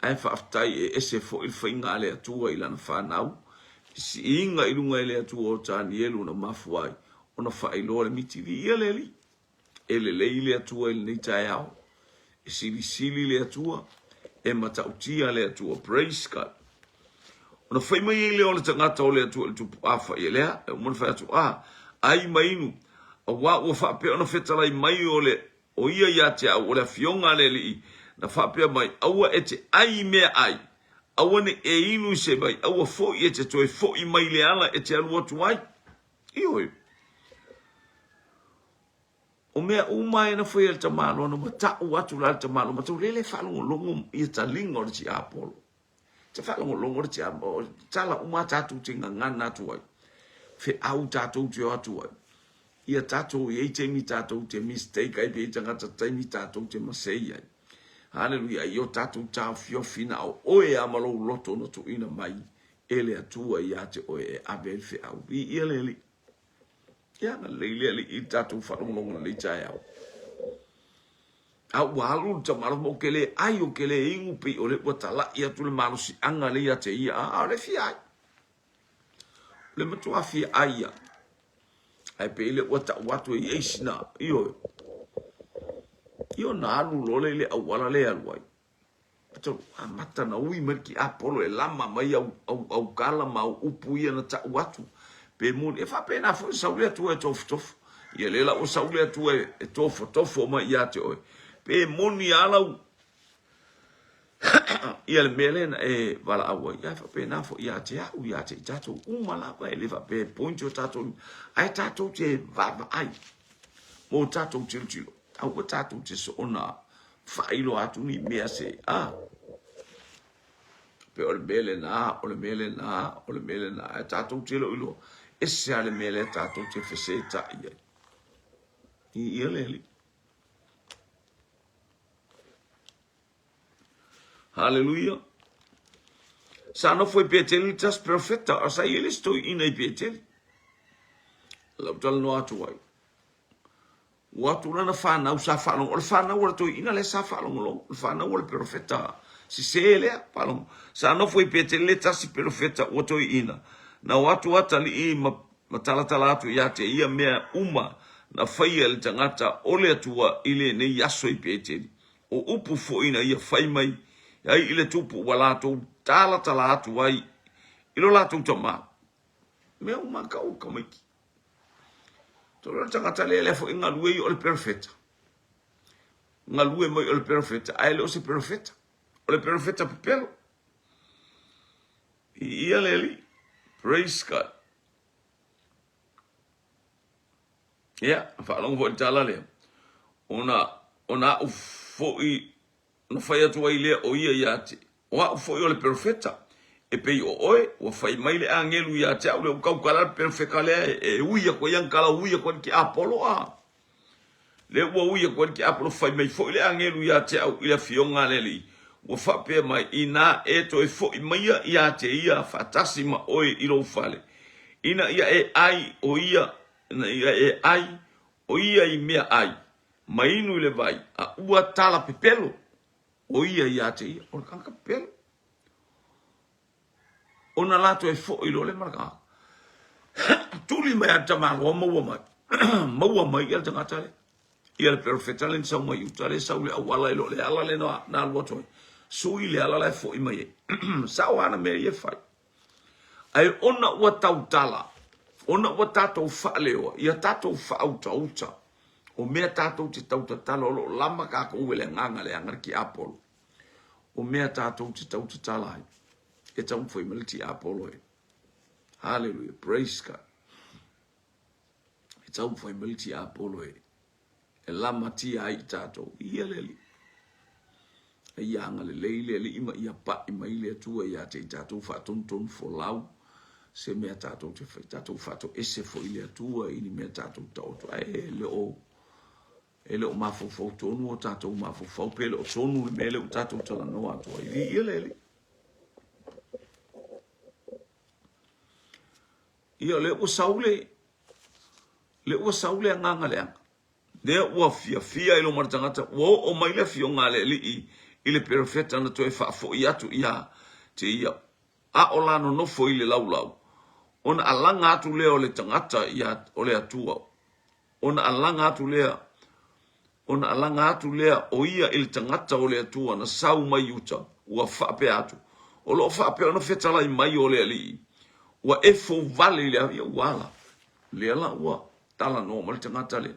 ae faafetai e ese foi le faiga a le Atua i lana fanau, siiga i luga i le Atua o Tanielu na mafua ai ona faailoa le miti. Viia le Alii. E lelei le Atua i lenei taeao. E silisili le Atua. E matautia le Atua. Praise God. Ona fai mai ai lea o le tagata o le Atua i le tupu, a fai e lea, e uma ona fai atu, a, ai ma inu, auā ua faapea ona fetalai mai o le O ia ia te au, o le afioga a le Alii, na faapea mai, Aua e te ai i meaai, aua ne i e inu i se vai, aua foi e te toe foi mai i le ala e te alu atu ai. Ioe. O mea uma e na faia e le tamaloa, na ua tau atu la le tamaloa, matou lele faalogologo ia taliga o le tiapolo. Te faalogologo le tiapolo, tala uma tatou te gagana atu ai. Feau tatou te o atu ai. Ia tatou i ai taimi tatou te mistake ai pe i tagata taimi tatou te masei ai. Haleluia, i o tatou taofiofi na o oe a ma lou loto na tuuina mai e le Atua ia te oe e ave ai le feau. Viia le Alii. Ia agalelei le Alii i le tatou faalogologo lenei taeao. A ua alu le tamaloa ma ou te le ai, ou te le inu pei o le ua talai atu le malosiaga lea ia te ia, a o le fia ai. O le matua fia ai ia. Ae pei le ua tau atu e i ai sina, ioe. Io na alu loa le i le auala le alu ai. Atonu, amata na ui mai le tiapolo e lama mai au, au, au tala ma au upu ia na tau atu. Pe moni, e faapena foi sau le Atua e tofotofo. Ia lea la ua sau le Atua e, e tofotofo mai ia te oe. Pe moni a lau ia le mea lea na e valaau ai, ae faapena foi ia te au, ia te i tatou uma lava, e le faapea e point o tatou, ae tatou te vaavaai mo tatou tilotilo, aua tatou te soona faailoa atu ni mea se, a, pe o le mea lena, o le mea lena, o le mea lena, ae tatou te le o iloa, ese lava le mea lea tatou te fesetai ai. Ia le Alii. Haleluia. Sa nofo i Peteli le tasi perofeta, a sa i ai le isi toeaina i Peteli. Lau talanoa atu ai. Ua atu lana fanau sa faalogo. O le fanau a le toeaina lea sa faalogologo. O le fanau a le perofeta sese lea, faalogo. Sa nofo i Peteli le tasi perofeta ua toeaina. Na o atu atalii ma ma talatala atu ia te ia mea uma na faia e le tagata o le Atua i lenei aso i Peteli. O upu foi na ia fai mai ai i le tupu ua latou talatala atu ai i lo latou tama. Mea uma ka o tamaiti. Tolo le tagata lea lea foi galue i o le perofeta. Galue mai o le perofeta, ae le o se perofeta. O le perofeta pepelo. Ia le Alii. Praise God. Ia, faalogo foi i le tala lea. Ona, ona au foi, na fai atu ai lea o ia ia te, o au foi o le perofeta, e pei o oe, ua fai mai le agelu ia te au, lea ua tautala le perofeta lea e, e ui atu ai ana tala, ui atu ai le tiapolo, a. Lea ua ui atu ai le tiapolo, fai mai foi le agelu ia te au i le afioga a le Alii, ua faapea mai, Inā e toe foi maia ia te ia faatasi ma oe i lou fale, ina ia e ai o ia, ina ia e ai o ia i mea ai, ma inu i le vai, a ua tala pepelo o ia ia te ia. O le tagata pepelo. Ona latou e foi loa le ma le tagata. Tuli mai a le tamaloa maua mai. Maua mai ia le tagata lea. Ia le perofeta le na sau mai uta le sau le auala i lo le ala le na alu atu ai. Sui le ala la e foʻi mai ai. Sao ana mea ia e fai. Ae ona ua tautala, ona ua tatou faaleoa ia tatou faautauta, o mea tatou te tautatala o lo o lama kakou e le agaga leaga le tiapolo. O mea tatou te tautatala ai, e taumafai mai le tiapolo e. Hallelujah, praise God. E taumafai mai le tiapolo e e lamatia ai i tatou. Ia le Alii. A ia agalelei le Alii ma ia pai mai le Atua ia te i tatou faatonutonu folau se mea tatou te fai. Tatou faatoese foi le Atua i ni mea tatou taoto. Ae e le o e le o mafaufau tonu o tatou mafaufau pe le o tonu le mea lea ua tatou talanoa atu ai. Viia le Alii. Ia o lea ua sau le lea ua sau le agaga leaga. Lea ua fiafia i loma le tagata, ua oo mai le afioga a le alii i le perofeta na toe faafoi atu ia te ia, a o la nonofo i le laulau, ona alaga atu lea o le tagata ia o le Atua, ona alaga atu lea, ona alaga atu lea o ia i le tagata o le Atua na sau mai uta, ua faapea atu, O lo o faapea ona fetalai mai o le alii, ua e fouvale i le ia ua ala. Lea la ua talanoa mai le tagata lea,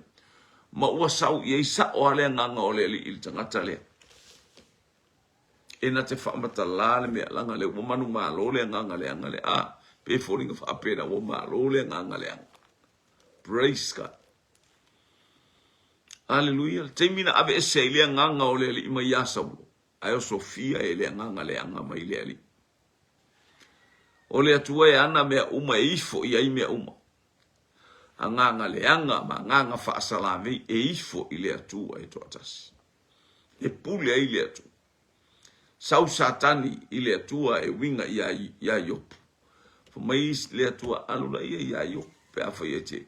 ma ua sau i ai sao lava le agaga o le alii i le tagata lea. E na te faamatala le mea, leaga lea ua manumalo le agaga leaga lea. A, pe foliga faapena ua malo le agaga leaga. Praise God. Aleluia. Le taimi na aveese ai le agaga o le alii mai ia Saulo, ae osofia e le agaga leaga mai le alii. O le Atua e ana mea uma e ifo i ai mea uma. Agaga leaga ma agaga faasalavei e ifo i le Atua e toatasi. E pule ai le Atua. Sau Satani i le Atua e uiga ia, ia Iopu. Fai mai le Atua, alu laia ia Iopu pe afai e te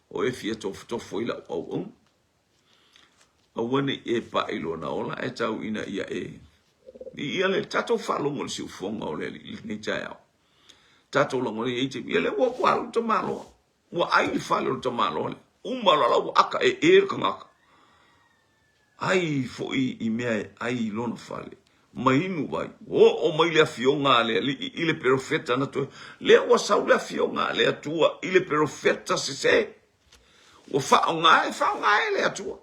o e fia tofotofo i lau auauna. Aua ne i e pai lona ola ae tau ina ia e Ia le tatou faalogo i le siufofoga o le Alii i lenei taeao. Tatou lagona i ai te ia le ua ua alu le tamaloa. Ua ai le fale o le tamaloa lea. Uma loa la ua aka e e le tagata. Ai foi i mea e ai i lona fale. Ma inu vai. Oo mai le afioga a le Alii i le perofeta na toe. Lea ua sau le afioga a le Atua i le perofeta sese. Ua faaaoga e faaaoga e le Atua.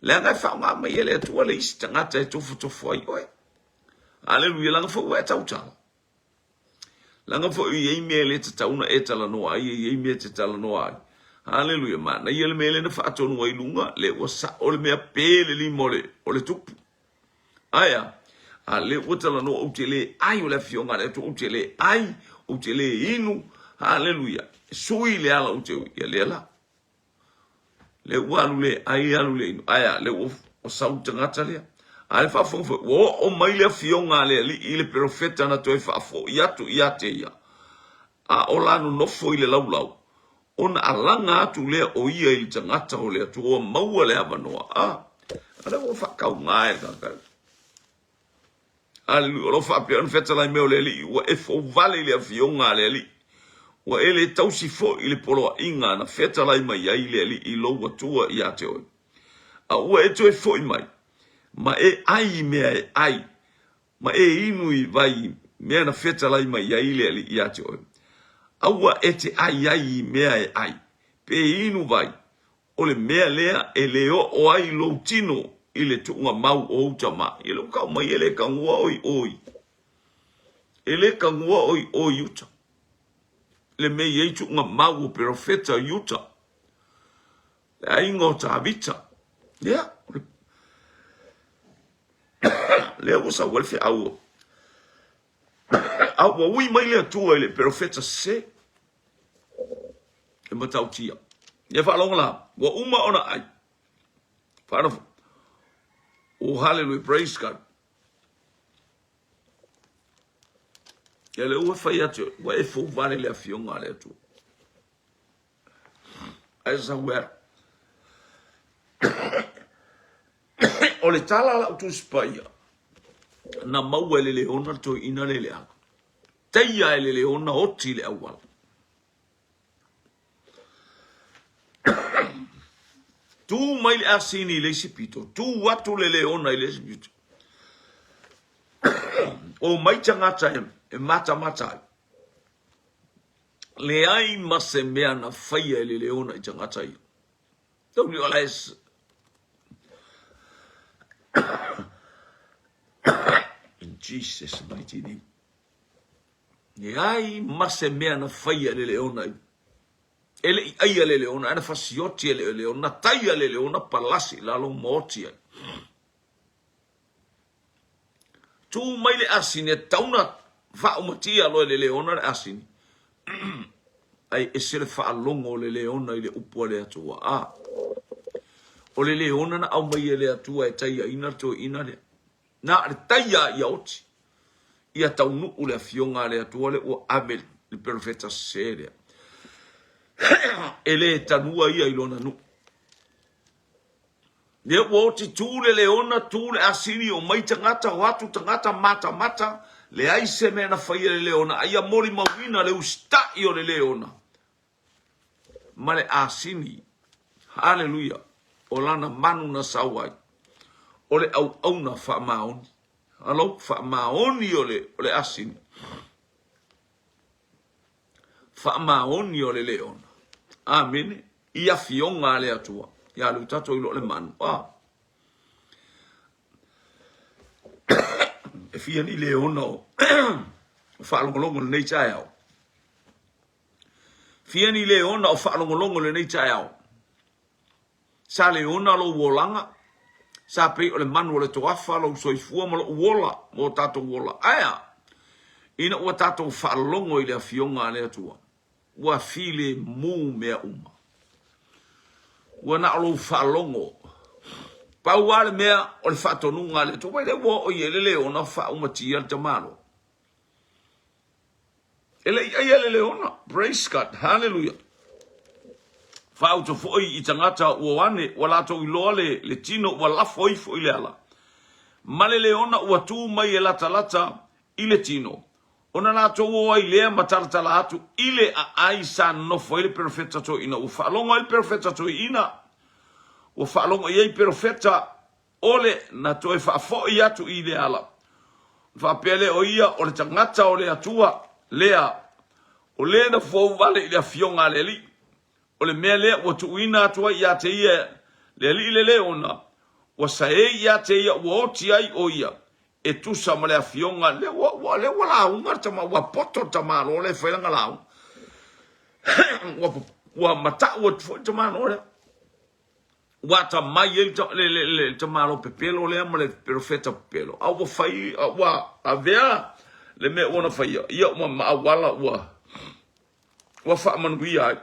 Leaga e faaaoga mai e le Atua le isi tagata e tofotofo ai oe. Aleluia, leaga foi ua e tautala. Leaga foi e i ai mea e le tatau ona e talanoa ai, e i ai mea e te talanoa ai. Aleluia, manaia le mea lea na faatonu ai i luga, lea ua sao le mea pe le lima o le, o le tupu. Ae a? A lea ua talanoa ou te le ai o le afioga a le Atua, ou te le ai, ou te le inu. Haleluia. Sui le ala ou te ui. Ia lea la. Lea ua alu le ai, alu le inu. Ae a, lea ua sau le tagata lea. A le faafofoga foi, ua oo mai le afioga a le alii i le perofeta na toe faafoi atu ia te ia. A o la nonofo i le laulau, ona alaga atu lea o ia i le tagata o le Atua ua maua le avanoa. A, a lea ua faatauga e le tagata. Aleluia. O lo o faapea ona fetalai mai o le Alii, ua e fouvale i le afioga a le Alii. Ua e le tausi foi i le poloaiga na fetalai mai ai le Alii i lou Atua ia te oe. A ua e toe foi mai, ma e ai i mea e ai, ma e inu i vai i mea na fetalai mai ai le Alii ia te oe. Aua e te ai ai i mea e ai, pe inu vai, o le mea lea e le oo ai lou tino i le tuuga mau o ou tama. Ia lea ua kau mai e le kagua oi oi. E le kagua oi oi uta. Le mea i ai tuuga mau o perofeta i uta. Le aiga o Tavita. Ia, lea ua sau ai le feau. A ua ui mai le Atua i le perofeta sese. E matautia. Ia faalogo la, ua uma ona ai. Whaanofo. Oh, hallelujah, praise God. Ia le ua fai atu, ua e fouvale le afioga a le Atua. Ai sa ua O le tala a lau Tusi Paia, na maua e le leona le toeaina le leaga. Teia e le leona oti le auala. Tu mai le asini i le isi pito, tu atu le leona i le isi pito. Omai tagata e matamata ai. Leai ma se mea na faia e le leona i tagata ia. Tauni o la e In Jesus mighty name. Leai ma se mea na faia e le leona i E le i ʻai a le leona, ae na fasioti e le leona, na tai a le leona palasi i lalo ma oti ai. Tū mai le asini, e tatau ona faaumatia loa e le leona le asini. Ai ese le faalogo o le leona i le upu a le Atua. A, o le leona na aumai e le Atua e taiaina le toeaina lea. Na o le taia ia oti. Ia taunuu le afioga a le Atua lea ua ave le perofeta sese lea. E le tanua ia i lona nuu. Lea ua oti tu le leona, tu le asini, omai tagata, o atu tagata, matamata, leai se mea na faia e le leona, a ia molimauina le usitai o le leona ma le asini. Haleluia! O lana manu na sau ai, o le auauna faamaoni. Alo, faamaoni o le, o le asini. Faamaoni o le leona. Amene. I afioga a le Atua. Ia alu tatou i lo le manu. Ah. E fia ni leona o faalogologo lenei taeao. Fia ni leona o faalogologo lenei taeao. Sa leona lou olaga, sa pei o le manu o le toafa lou soifua ma lou ola ma o tatou ola. Ae a? Ina ua tatou faalogo i le Afioga a le Atua, ua filemu mea uma. Ua na o lou faalogo. Pau lava le mea o le faatonuga a le Atua. Uai lea ua oo i ai le leona faaumatia le tamaloa. E le i ʻai le leona. Praise God. Hallelujah. Faauto foi i tagata ua o ane, ua latou iloa le, le tino ua lafo ifo i le ala. Ma le leona ua tu mai e latalata i le tino. Ona latou o ai lea ma talatala atu i le aai sa nonofo ai le perofeta toeaina. Ua faalogo ai le perofeta toeaina, ua faalogo i ai perofeta Ole na toe faafoi atu i le ala. Ona faapea lea, O ia o le tagata o le Atua lea, o le na fou vale i le afioga a le Alii. O le mea lea ua tuuina atu ai ia te ia le Alii le leona, ua saei ia te ia ua oti ai o ia, e tusa ma le afioga lea ua, ua, lea ua lauga le tama, ua poto le tamaloa lea e fai lana lauga. Ua, ua matau atu foi le tamaloa lea. Ua atamai ai le tamaloa pepelo lea ma le perofeta pepelo, a ua fai, a ua avea le mea ua na faia, ia ua ma auala ua, ua faamanuia ai.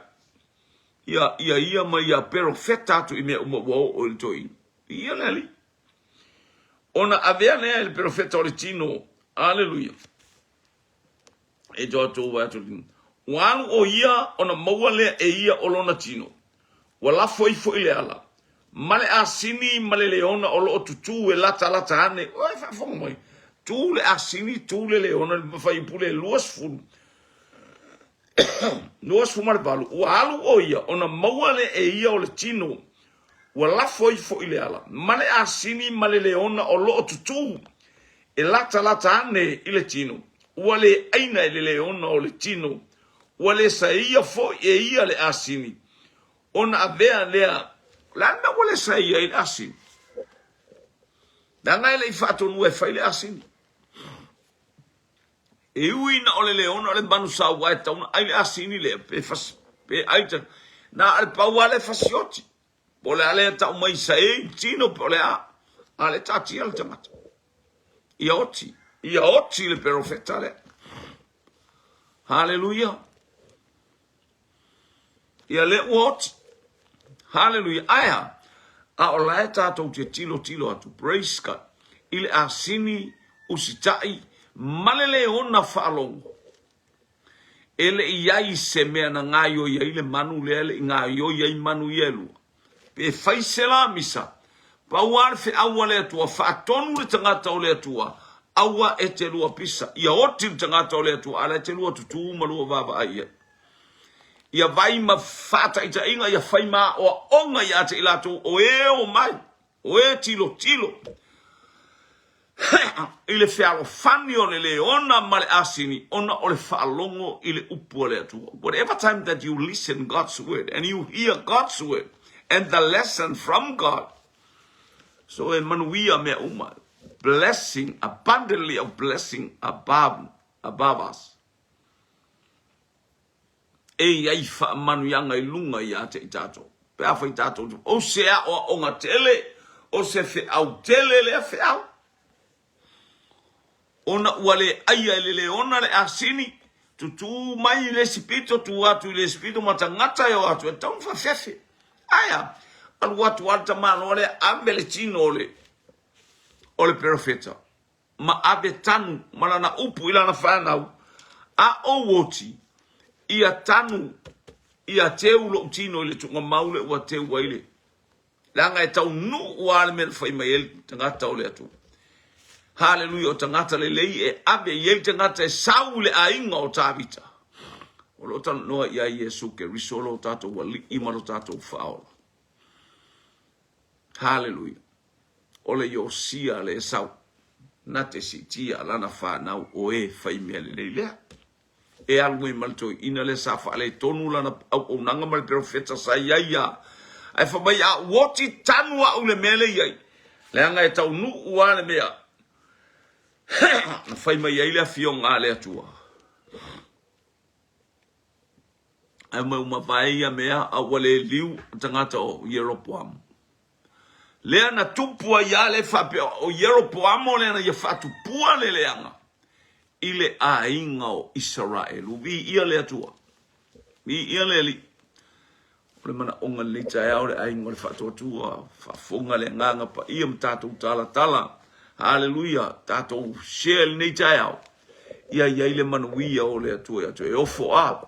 Ia, ia ia ma ia perofeta atu i mea uma ua oo i le toeaina. Ia le Alii. Ona avea lea e le perofeta o le tino. Aleluia. E to atu ua atu Ua alu ʻo ia ona maua lea e ia o lona tino. Ua lafo ifo i le ala. Ma le asini ma le leona o loo tutū e latalata ane. Ua faafofoga mai. Tu le asini, tu le leona, le fuaiupu le 20. 28. Ua alu ʻo ia ona maua lea e ia o le tino. Ua lafo ifo i le ala. Ma le asini ma le leona o loo tutū e latalata ane i le tino. Ua le ʻaina e le leona o le tino, ua le saeia foi e ia le asini, ona avea lea, o le a le mea ua le saeia ai le asini? Leaga e le i faatonua e fai le asini. E ui na o le leona o le manu saua e tatau ona ʻai le asini lea, pe, fas, pe ʻai ta, na o le pau lava le fasioti. Po o le a lea tau mai saei tino po o le a, a le taatia le tagata. Ia oti, ia oti le perofeta lea. Haleluia. Ia le ua oti. Haleluia. Ae a? A o la e tatou te tilotilo atu, praise God, i le asini usitai ma le leona faalogo. E le i ai se mea na gaoioi ai le manu lea, e le i gaoioi ai manu ia e lua. Pe fai se la misa, pau lava le feau a le Atua, faatonu le tagata o le Atua, aua e te lua pisa. Ia oti le tagata o le Atua, a la e te lua tutū ma lua vaavaai i ai. Ia vai ma faataitaiga, ia fai ma aoaoga ia te i latou o e o mai, o e tilotilo. I le fealofani o le leona ma le asini ona o le faalogo i le upu a le Atua. Whatever time that you listen God's word and you hear God's word and the lesson from God, so e manuia mea uma. Blessing, abundantly of blessing above, above us. E i ai faamanuiaga i luga ia te i tatou. Pe afai tatou te, o se aoaoga tele, o se feau tele lea feau. Ona ua le aia e le leona le asini, tutū mai i le isi pito, tu atu i le isi pito, ma tagata e o atu, e tatau ona faafefe. Ae a, alu atu lava le tamaloa lea, ave le tino o le, o le perofeta. ma ave tanu ma lana upu i lana fanau, a ou oti, ia tanu, ia teu lou tino i le tuugamau le ua teu ai le, leaga e taunuu lava le mea na fai mai ai le tagata o le Atua. Haleluia, o tagata lelei e ave i ai le tagata e sau i le aiga o Tavita. O lo o talanoa i ai Iesu Keriso lo tatou Alii ma lo tatou Faaola. Haleluia. O le Iosia le Esau, na te siitia lana fanau o e fai mea lelei lea. E alu ai ma le toeaina lea sa faaletonu lana auaunaga ma le perofeta sa i ai ia. Ae fai mai, A ua oti tanu au i le mea lea i ai, leaga e taunuu lava le mea na fai mai ai le Afioga a le Atua. Ae mai ua mavae ia mea, a ua le liu tagata o Ieropoamo. Lea na tupu ai lava le faapea o Ieropoamo lea na ia faatupua le leaga i le aiga o Isaraelu. Viia le Atua. Viia le Alii. O le manaoga lenei taeao le aiga o le faatuatua, faafofoga le agaga paia ma tatou talatala. Haleluia, tatou share lenei taeao. Ia i ai le manuia o le Atua ia te oe. E ofo a.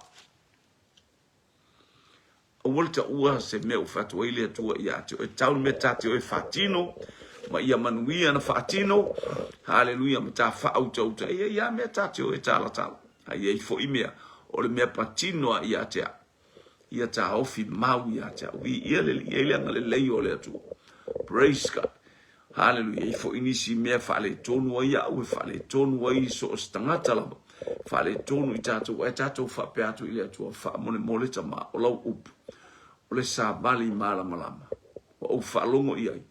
Aua le taua se mea ua fai atu ai le Atua ia te oe. Tau le mea ta te oe faatino, ma ia manuia na faatino. Haleluia, ma ta faautauta. E i ai lava mea ta te oe talatala. A i ai foi mea, o le mea patino a ia te au. Ia taofi mau ia te au. Viia le Alii, e i ai le agalelei o le Atua. Praise God. Haleluia. E i ai foi nisi mea faaletonu ai au, e faaletonu ai so o se tagata lava. Faaletonu i tatou, ae tatou faapea atu i le Atua, faamolemole tama, o lau upu, o le savali malamalama. Ua ou faalogo i ai,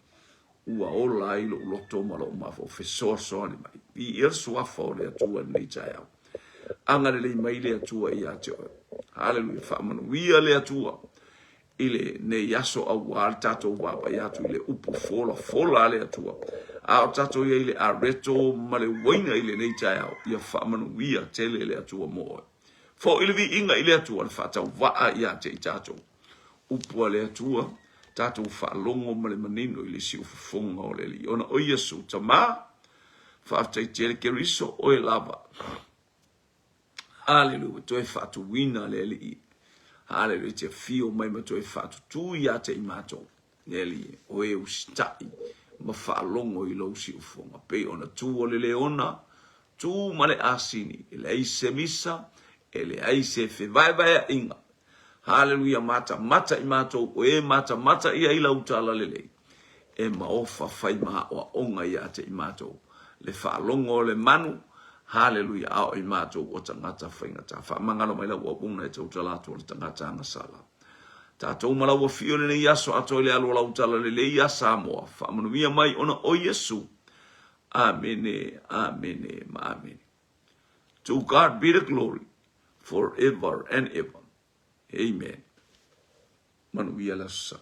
ua ola ai lou loto ma lou mafaufau, fesoasoani mai. Viia le suafa o le Atua i lenei taeao. Agalelei mai le Atua ia te oe. Haleluia. Faamanuia le Atua i lenei aso auā le tatou vaavaai atu i le upu folafola a le Atua. A o tatou i ai i le areto ma le uaina i lenei taeao, ia faamanuia tele le Atua mo oe. Foi le viiga i le Atua le faatauvaa ia te i tatou. Upu a le Atua, tatou faalogo ma le manino i le siufofoga o le Alii. Ona o Iesu, Tama, faafetai tele Keriso, oe lava. Aleluia, ua toe faatuina le Alii. Aleluia, te afio mai ma toe faatutū ia te i matou. Le Alii, o e usitai ma faalogo i lou siufofoga. Pei ona tu o le leona, tu ma le asini, e leai se misa, e leai se fevaevaeaiga. Haleluia, matamata i matou, o e matamata ia i lau talalelei, e maofa fai ma aoaoga ia te i matou. Le faalogo o le manu, haleluia, a o i matou o tagata faigata. Faamagalo mai lau auauna e tautala atu o le tagata agasala. Tatou ma lau afio i lenei aso atoa i le alu o lau talalelei ia Samoa. Faamanuia mai ona o Iesu. Amene, amene ma amene. To God be the glory forever and ever. Amen. Manuia le aso Sa.